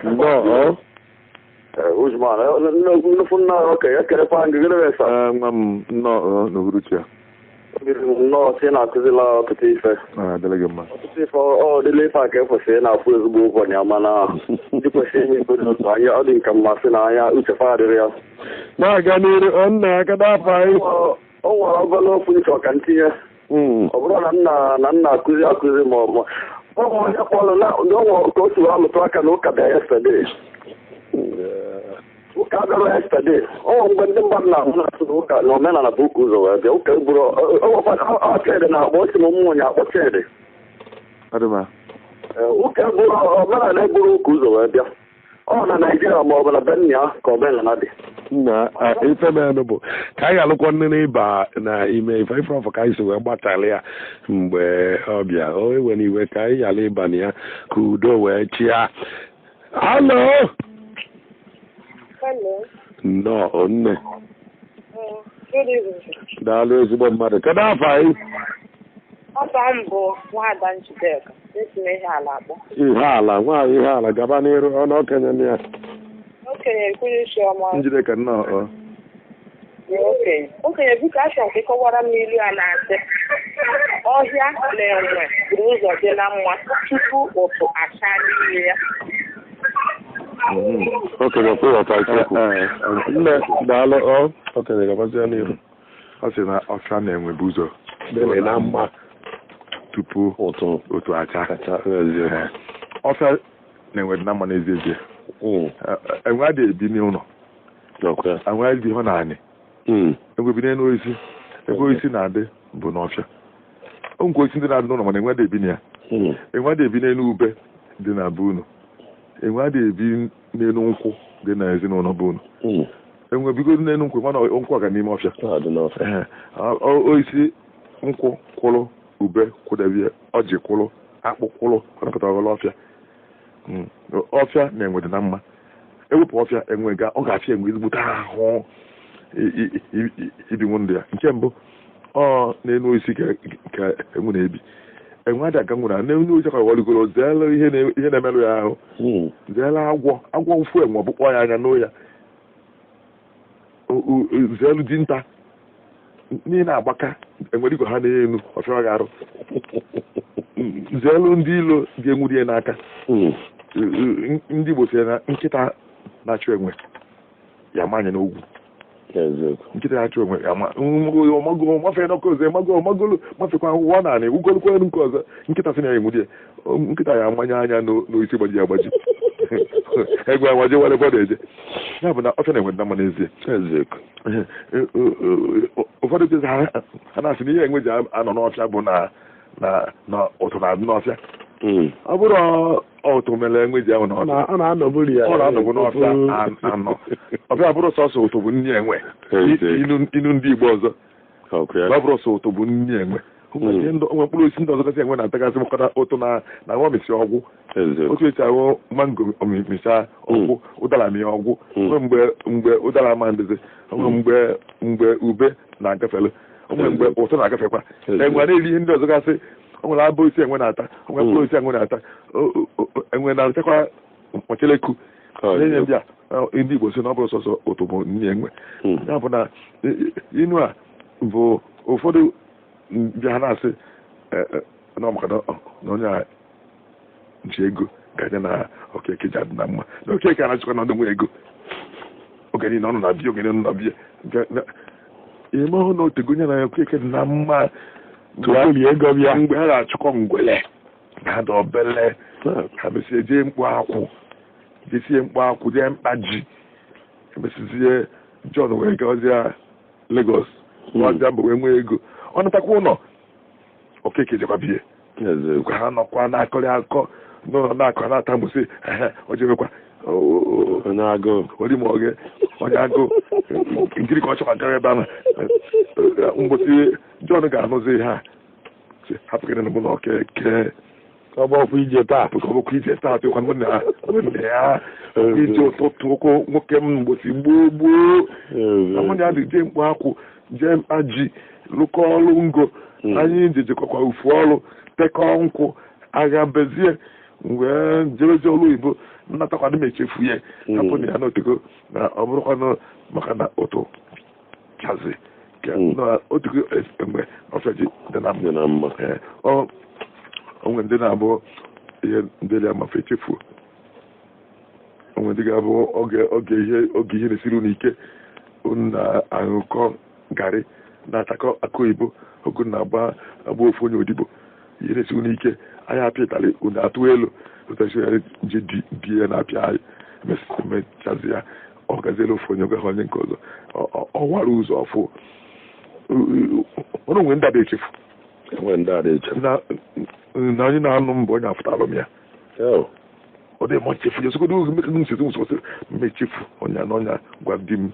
Nnọọ. Usman, nnukwu nna okenye ekelekwa gị gịnị bụ nwa m nnọọ n'uhuruchi a. Nnọọ si na-akụzila ọtụtụ ife. Adịla gị mma. Ọtụtụ ife ọ dịla ife a ka ekwesịrị na-akwụ ezigbo ụgwọ na ya, mana ndị kwesịrị ime ife n'otu anya ọ dị nke mmasị na anya uche fa adịrị ya. Na-aga n'iru nna aka n'afọ anyị. O nwere obere okwu nchọ ka ntinye. Ọ bụrụ na nna akụzi akụzi ma ọ bụ onye kpọrọ na ka o si wee alụtụ aka na ụka bịa yesterday. Ụka bịara yesterday. Ọ mgbe ndị mmadụ na-ahụ na-asụ na ụka na omenala bụ ụka ụzọ wee bịa ụka egburu ọchịdị na-akpọ osi m ụmụ ya akpọ chịdị. Ụka egburu omenala egburu ụka ụzọ wee bịa. Ọ na Naịjirịa ma ọ bụ na Benue ka omenala dị. Na ife menụ bụ ka anyị alụkwa nne n'ịba na ime ife ife ọfọ ka anyị si wee gbatala ya mgbe ọ bịa o ewe n'iwe ka anyị ghara ịba na ya ka udo wee chịa. Alo. Hello. Nnọọ nne. Good evening. Daalụ ezigbo mmadụ. Kedu afọ anyị? Afọ m bụ Nwaada Njideka. Esi m ihe ala akpọ. Ihe ala, nwaanyị ihe ala, gaba n'iru ọnụ okenye na ya. Okenye ekwuru isi ọma. Njideka nnọọ. Okenye. Okenye biko achọrọ m ka ịkọwara m ilu a na-asị. Ọhịa na enwe buru ụzọ dị na mma tupu ụtụ achaa n'ime ya. Okenye kwụghọta isiokwu. Nne daalụ ọ okenye gabazie n'iru. Ọ sị na ọfịa na-enwe bụ ụzọ dị na mma tupu otu acha. Ọfịa na-enwe dị na mma n'ezie ezie. Enwe adịghị ebi n'ụlọ. Enwe adịghị hụ naanị. Enwe bi n'elu osisi. Ebe osisi na-adị bụ n'ọfịa. Nkwe osisi ndị na-adị n'ụlọ mana enwe adịghị ebi na ya. Enwe adịghị ebi n'elu ube dị na be unu. Enwe adịghị ebi n'elu nkwụ dị na ezinụlọ be unu. Enwe bigodo n'elu nkwụ mana nkwụ aga n'ime ọfịa. Osisi nkwụ kwụrụ ube kwụdebie ọjị kwụrụ akpụ kwụrụ ọnakọta ọghọrọ ọfịa. Ọfịa na-enwe dị na mma. Ewepụ ọfịa enwe ga ọ ga-afịa enwe ezigbote ahụ ibinwu ndụ ya. Nke mbụ ọ n'elu osisi ka enwe na-ebi. Enwe adị aga nwere n'elu osisi ka ọghọrịgoro zeela ihe na-emerụ ya ahụ. Zeela agwọ agwọ mfu enwe ọbụkpọ ya anya n'o ya. Zeelu dinta n'ihi na-agbaka enwere igwe ha na-enu ọfịa ga arụ. Zeelu ndị ilo ga-enwuri ya n'aka. Ndị Igbo sị na nkịta na-achụ enwe ya manye n'ogwu. Nkịta na-achụ enwe ya mago mafee n'ọkụ ọzọ mago magolu mafekwa ụwa naanị ugolukwa elu nke ọzọ nkịta sị na ya enwuri ya nkịta ya amanye anya n'isi gbaji agbaji. Egwe agbaji wale gbọdọ eje. Ya bụ na ọfịa na-enwe na mma n'ezie. Ụfọdụ ndị ha na-asị na ihe enwe ji anọ n'ọfịa bụ na ụtụ na-adị n'ọfịa. Ọ bụrụ ụtụ mere enwe ji ahụ n'ọfịa. Ọ na-anọbụ n'ọfịa anọ. Ọfịa bụrụ sọsọ ụtụ bụ nni enwe. Inu ndị Igbo ọzọ. Ọ bụrụ sọ ụtụ bụ nni enwe. Onwe mkpụrụ osisi ndị ọzọ gasị enwe na-atagasị mkọta ụtụ na nwa mịsị ọgwụ. Otu esi ahụ mango mịsa ọgwụ, ụdara mịa ọgwụ. Onwe mgbe ụdara ama ndịzi, onwe mgbe ube na-agafele, onwe mgbe ụtụ na-agafekwa. Enwe na-eri ihe ndị ọzọ gasị, o nwere abụ osisi enwe na-ata, onwe mkpụrụ osisi enwe na-ata, enwe na-atakwa mkpọcheleku. Ihe ndị a ndị Igbo si na ọ bụrụ sọsọ ụtụ bụ nni enwe. Ya bụ na inu a bụ ụfọdụ bịa ha na-asị na ọmaka na onye a ji ego ka na Okeke ji adị na mma. Na Okeke anachịkwa na ndị nwe ego. Oge niile ọ nọ na bia, oge niile ọ nọ na bia. Ime ọhụụ na otego onye na Okeke dị na mma ego bịa mgbe ha na-achụkọ ngwele ha dị obele ha mesie jee mkpu akwụ jesie mkpu akwụ jee mkpa ji emesizie John wee gazie Lagos ọzịa mbụ wee nwee ego ọ natakwa ụlọ Okeke jekwa bie ha nọkwa na-akọrị akọ na-akọ na-ata mgbụsị o jebekwa orimoge Onye agụ nkiri ka ọ chọkwa gara ebe ahụ mgbosi John ga-anụzi ihe a hapụ gị na mụ na okeke ọgbọkwụ ije taa ọgbọkwụ ije taa tụkwa nne ya ije ụtụtụ ụkwụ nwoke m mgbosi gboo gboo na mụ na ya dị jee mkpu akwụ jee mkpa ji lụkọ ọrụ ngo anyị jejekọkwa ufu ọrụ tekọọ nkwụ agha bezie wee jebezie ọrụ oyibo nnatakwana m echefu ya hapụ na ya n'otego na ọ bụrụkwanụ maka na ụtụ chazi na otego mgbe ọfịa ji dị na mma onwe ndị na-abụ ihe ndị ya mafe echefuo onwe ndị ga-abụ oge ihe na-esiri unu ike unu na-aṅụkọ garị na-atakọ akụ oyibo oge na-agba agba ofu onye odibo ihe na-esiri unu ike anyị apịa ịtalị unu atụ elu ji di ya na-apịa anyị mechazi ya ọ gaziela ofu onye oge onye nke ọzọ ọ wara ụzọ ọfụ ọrụ onwe ndị ada echefu na onye na-anụ mbụ onye afụtalụ m ya ọ dị ma nchefu ya sogodo oge mekọ nsogbu nsogbu mmechefu onye na onye gwa di m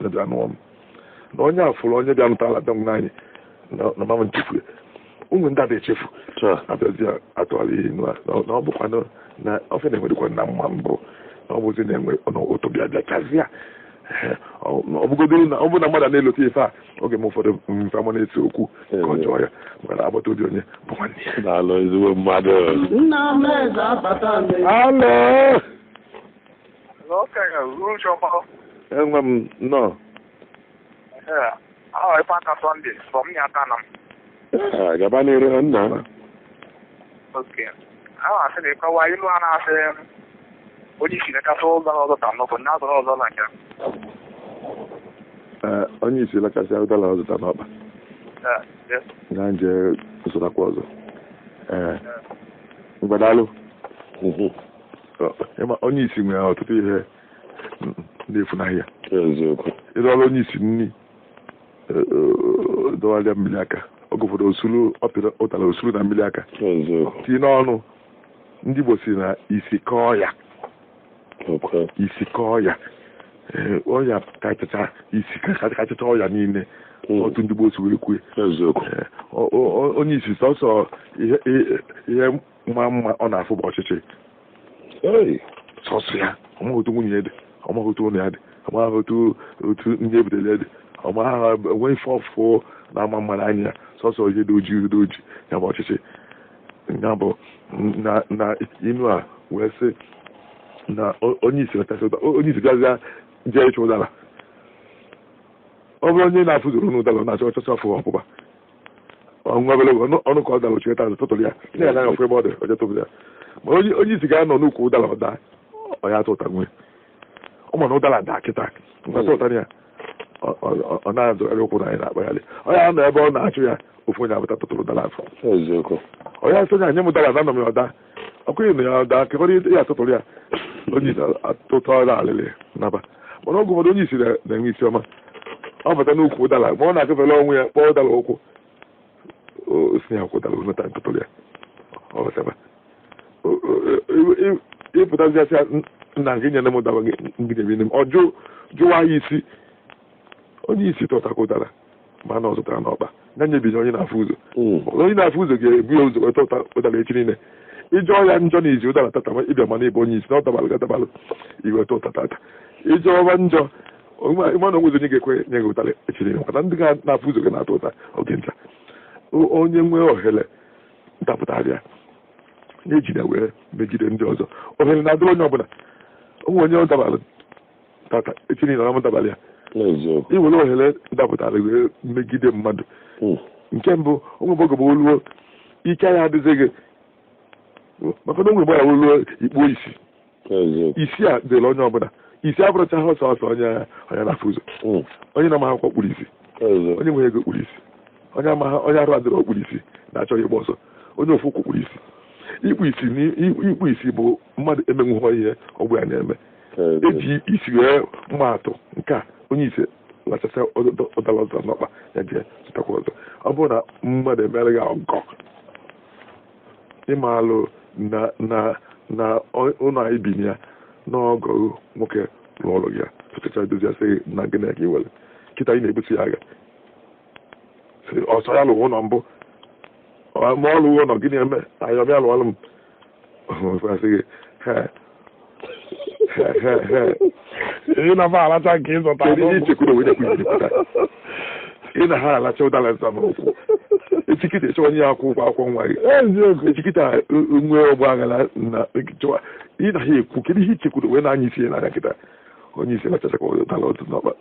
na bịa nụọ m na onye afụrụ onye bịa nụta ala bịa anyị na mama nchefu ya ụmụ ndị ada echefu abịazi atụgharị ihe na ọ bụkwanụ na ofe na-enwedịkwa na mma mbụ na ọ bụzi na-enwe ụtụ bịa bịachazịa ọ bụgodoro na ọ bụ na mmadụ na-elote ife a oge m ụfọdụ mfe ama na-ese okwu ka ọ jụọ ya maka na agbata obi onye bụ nwanne ya. Daalụ ezigbo mmadụ. Alụ enwe m nnọọ. Gaba n'iru nna. Onye isi lakasị ụdara ọzụta n'ọkpa na nje zụtakwa ọzọ mgbadalụ onye isi nwere ọtụtụ ihe na-efunahịa ịdọrọ onye isi nri dọgharịa mmiri aka oge ụfọdụ osuru ọpịrị ụtara osuru na mmiri aka tinye n'ọnụ ndị Igbo si na isi kọọ ya isi kọọ ya ọya kachacha isi kachacha ọya niile otu ndị gboo si wee kwue onye isi sọsọ ihe mma mma ọ na-afụ bụ ọchịchị sọsọ ya ọmaghị otu nwunye ya dị ọmaghị otu ụlọ ya dị ọmaghị otu ndị ebutere ya dị ọmaghị enwe ife ọfụ na-ama mma n'anya ya sọsọ ihe dị ojii dị ojii ya bụ ọchịchị ya bụ na inu a wee sị na onye isi bịazịa jee ịchụ ụdara ọ bụrụ onye na-afụzuru n'ụdara na-achọ ọchọchọ ọfụ ọpụpa nwa obere ọnụ ka ọ dara ochie taa tụtụrụ ya na ya naghị ọfụ ebe ọ dị ọjọ tụbụrụ ya ma onye isi ga-anọ n'ukwu ụdara ọ daa ọ ya atụ ụta nwee ọ ma na ụdara daa kịta ngwata ụtara ya ọ na-azụgharị ụkwụ na anyị na-akpagharị ọ ya nọ ebe ọ na-achụ ya ofu onye abụta tụtụrụ ụdara afọ ọ ya sị onye nye m ụdara na anọ m ya ọda ọkụghị na ya ọda kekọrọ ya atụtụrụ ya onye isi atụtụọla alịlị naba mana oge ụfọdụ onye isi na-enwe isi ọma ọ bata n'ukwu ụdara ma ọ na-agafere onwe ya kpọọ ụdara ụkwụ o si ya akwụ ụdara onata ntụtụrụ ya ọ bataba ịpụtazi asị nna gị nyere m ụdara gị nyere m ọ jụwa ya isi onye isi tụtakwa ụdara ma na ọ zụtara n'ọkpa na nyebinye onye na-afụ ụzọ onye na-afụ ụzọ ga-ebu ya ụzọ weta ụdara echi niile ịjụọ ya njọ na izi ụdara tata ma ịbịa mana ịbụ onye isi na ọ dabalụ gadabalụ iweta ụta tata ịjụọwa njọ ịma na onwe onye ga-ekwe nye gị ụtara echi niile maka na ndị ga-na-afụ ụzọ gị na-ata ụta oge ncha onye nwee ohere ndapụtarịa na-ejide wee megide ndị ọzọ ohere na-adịrị onye ọbụla onwe onye ọ dabalụ tata echi niile ọ dabalị ya iwere ohere ndapụtara wee megide mmadụ nke mbụ onwe mgbe oge bụ oluo ike ya adịghị gị maka na onwe mgbe ya oluo ikpuo isi isi a dịrị onye ọbụla isi abụrụchaghị ọsọ ọsọ onye na-afụ ụzọ onye na-amaghị akwụkwọ kpuru isi onye nwere ego kpuru isi onye amaghị onye arụ adịrị okpuru isi na-achọghị ịgba ọsọ onye ofu ụkwụ kpuru isi ikpu isi bụ mmadụ emenwughọ ihe ọgbụ ya na-eme eji isi wee mma atụ nke a onye isi lachasị ụdara ọzọ n'ọkpa ya jee zụtakwa ọzọ ọ bụrụ na mmadụ emere gị ọgọ ịmalụ na ụlọ anyị bi ya n'ọgọ nwoke lụọrụ gị ya Tụchacha dozi asị na gịnị ka ị were kịta ị na-ebusi ya agha ọsọ ya lụwa ụlọ mbụ ma ọ lụwa ụlọ gịnị eme anyị ọbịa lụọlụ m asị gị ị na-aba alacha nke ịzụta kedu ihe ichekwuru onwe ya ị na ha alacha ụdara nza n'ụkwụ echikịta ịchọwa onye ya akwụ ụgwọ akwụkwọ nwa gị echikịta nwee ọgba aghara na chọwa ị na ha ekwu kedu ihe ichekwuru onwe na-anya isi ya n'anya kịta onye isi lachachakwa ụdara otu n'ọkpa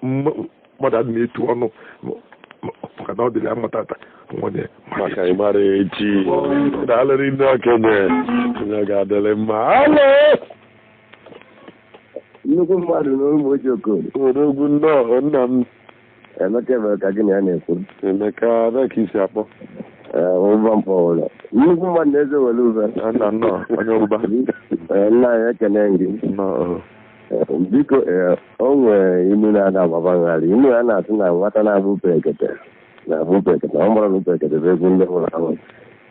mmadụ adị na-etu ọnụ maka na ọ dịrị ya mma tata nwunye maka ịmara echi daalụrị ndị okenye onye ga-adịrị mma alo nnukwu mmadụ na ụmụ ochie Okorie odogwu nnọọ nna m Emeka ebere ka gị na ya na-ekwu Emeka ebee ka isi akpọ ụba mkpọ ụlọ nnukwu mmadụ na-eze were ube nna nnọọ onye ọgbụgba nna anyị ekene gị nnọọ biko o nwere inu na-ada agbabagharị inu a na-asị na nwata na-abụ perekete na-abụ perekete ọ mara bụ perekete bụ egwu ndị nwụrụ anwụ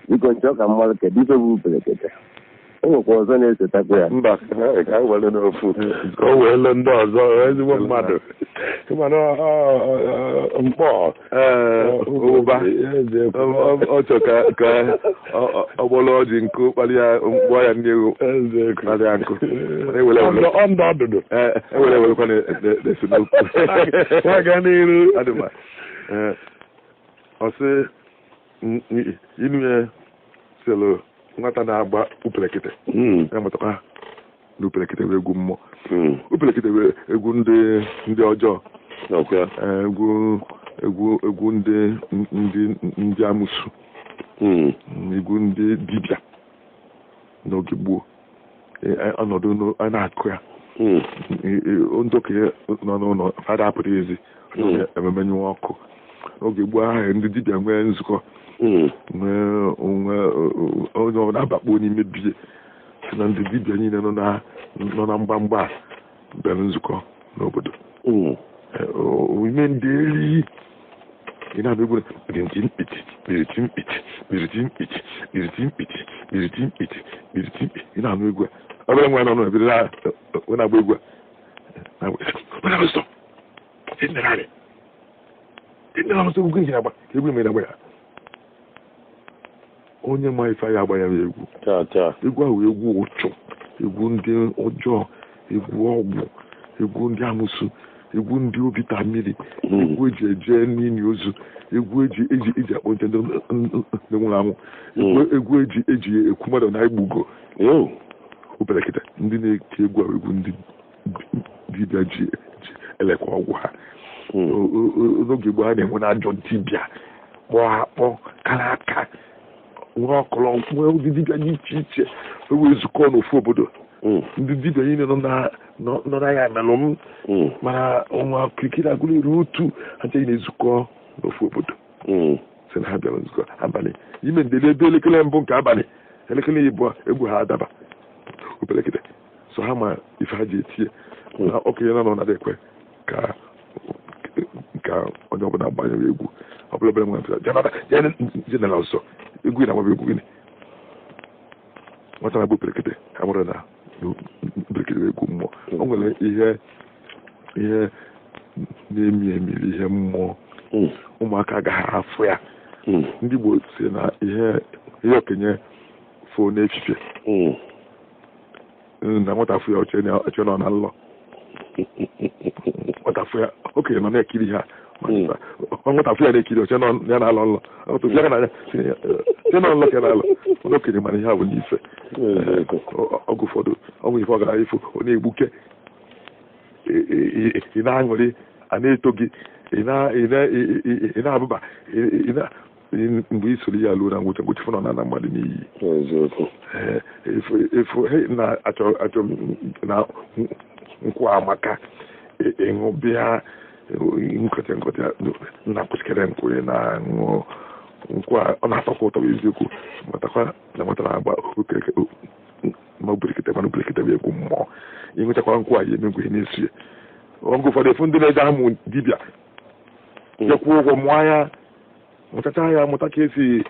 biko nchọ ka mmadụ kedu ife bụ perekete o nwekwa ọzọ na-esotakwa ya mba ka anyị were n'ofu ka o wee lee ndị ọzọ ezigbo mmadụ mana mkpọ ụba ọ chọ ka ọgbọlọ ọjị nkụ kpalịa mkpọ ya ndị egwu kpalịa nkụ ọndụ ọdụdụ ewere ewerekwa na-esi n'okwu aga n'iru adịma ọ sị inu ya sịlụ nwata na-agba upelekete ya mụtakwa na upelekete bụ egwu mmụọ upelekete bụ egwu ndị ọjọọ egwu egwu egwu ndị ndị ndị amụsụ egwu ndị dibịa n'oge gboo ọnọdụ a na-akụ ya ndị okenye nọ n'ụlọ fada apụta ezi ememe nyụwa ọkụ n'oge gboo ahụ ndị dibịa nwee nzukọ nwee onye ọbụla abakpo n'ime bie si na ndị dibịa niile nọ na mgbamgba a bịara nzukọ n'obodo ime ndị eri ị na-abịa egwu kpiriti mkpiti kpiriti mkpiti kpiriti mkpiti kpiriti mkpiti kpiriti mkpiti kpiriti mkpiti ị na-anụ egwu a obere nwa nọ n'ebido na-agba egwu a egwu mere agba ya onye ma ife ya agba ya egwu egwu ahụ egwu ụchụ egwu ndị ọjọọ egwu ọgwụ egwu ndị amụsụ egwu ndị obi ta mmiri egwu eji eje n'ili ozu egwu eji eji akpọ nche ndị nwụrụ anwụ egwu eji eji ekwu mmadụ na igbugo oberekịta ndị na-eke egwu ahụ egwu ndị dibịa ji elekwa ọgwụ ha n'oge gboo ha na-enwe na ajọ dibịa kpọọ akpọ kara aka nwee ọkọlọ nwee ụdị dibịa dị iche iche ewee zukọ n'ofu obodo ndị dibịa niile nọ na ya melụ m mana nwa kirikiri agụrụ eru otu ha nche na-ezukọ n'ofu obodo si na ha bịara nzukọ abalị ime ndele ebe elekere mbụ nke abalị elekere ịbụọ egwu ha adaba obelekete so ha ma ife ha ji etinye na okenye na nọ na ekwe ka onye ọbụla gbanyere egwu ọbụla obere nwa jenara ọsọ egwu ị na-agbaba egwu gịnị nwata na-agba operekete ha mụrụ na operekete egwu mmụọ o nwere ihe ihe na-emi emi ihe mmụọ ụmụaka agaghị afụ ya ndị Igbo si na ihe okenye fo n'echiche na nwata afụ ya oche nọ na nlọ nwata afụ ya okenye nọ na-ekiri ha nwata afụ ya na-ekiri oche ya na-alọ nlọ nọ nlọ ka na-alọ onye okenye mana ihe a bụ n'ife ọgụ ụfọdụ ọnwụ ife ọ gara ifo ọ na-egbuke ị na-aṅụrị a na-eto gị ị na-abụba mgbe ị soro ya luo na ngwụcha ngwụcha fụnọ na mmadụ n'iyi efu na achọ na nkwụ amaka ịṅụ bịa nkọta nkọta na kwụsịkere nkwụ ị na-aṅụ nkwụ a ọ na-atọkwa ụtọ bụ eziokwu matakwa na nwata na-agba ma obirikete mana obirikete bụ egwu mmụọ ịṅụchakwa nkwụ a ya eme ngwe na-esu ya oge ụfọdụ efu ndị na-eje amụ dibịa jekwuo ụgwọ mụọ ya mụtacha ya mụta ka esi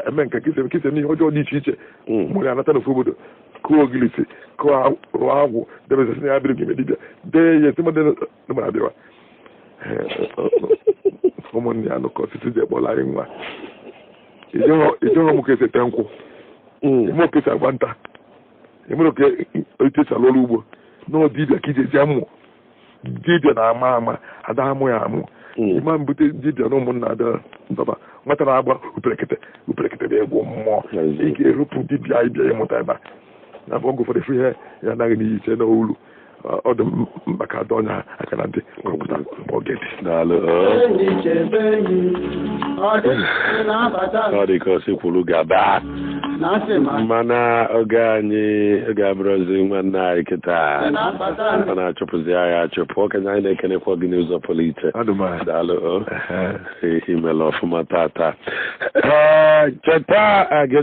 eme nka ka esi eme ihe ọjọọ dị iche iche mụrụ ya anata n'ofu obodo ka Kụọ ogilisi, kụọ, rụọ agwụ, debezesi na ya biri gị dibịa dee ya esi mmadụ abịawa. Ụmụnne ya nụkọ osisi ji ekpọla anyị nwa. Ijehụ m ka esi ete nkwụ, ime ka esi agba nta, emere ka etu esi alụ ọrụ ugbo. N'ọ dibịa ka iji eji amụ. Dibịa na-ama ama, ada amụ ya amụ. Ịma mbute dibịa na ụmụnna abịa ndọba nwata na-agba uperekete. Uperekete bụ egwu mmụọ. Ị ga-erupụ dibịa ịbịa ịmụta ebe a na bụ oge ụfọdụ ihe ya anaghị n'iyi chee n'olu. Ọ dị mkpa ka adọ ọnya aka na ntị kọpụta mgbe oge dị. Daalụ. Ọ dị ka o si kwuru gaba, mana oge anyị oge abụrụzi nwanne anyị kịta ọ na-achụpụzi anyị achụpụ. Okenye, anyị na-ekenekwa gị n'ụzọ pụrụ iche. Daalụ, imela ọfụma tata. Ee, cheta gị.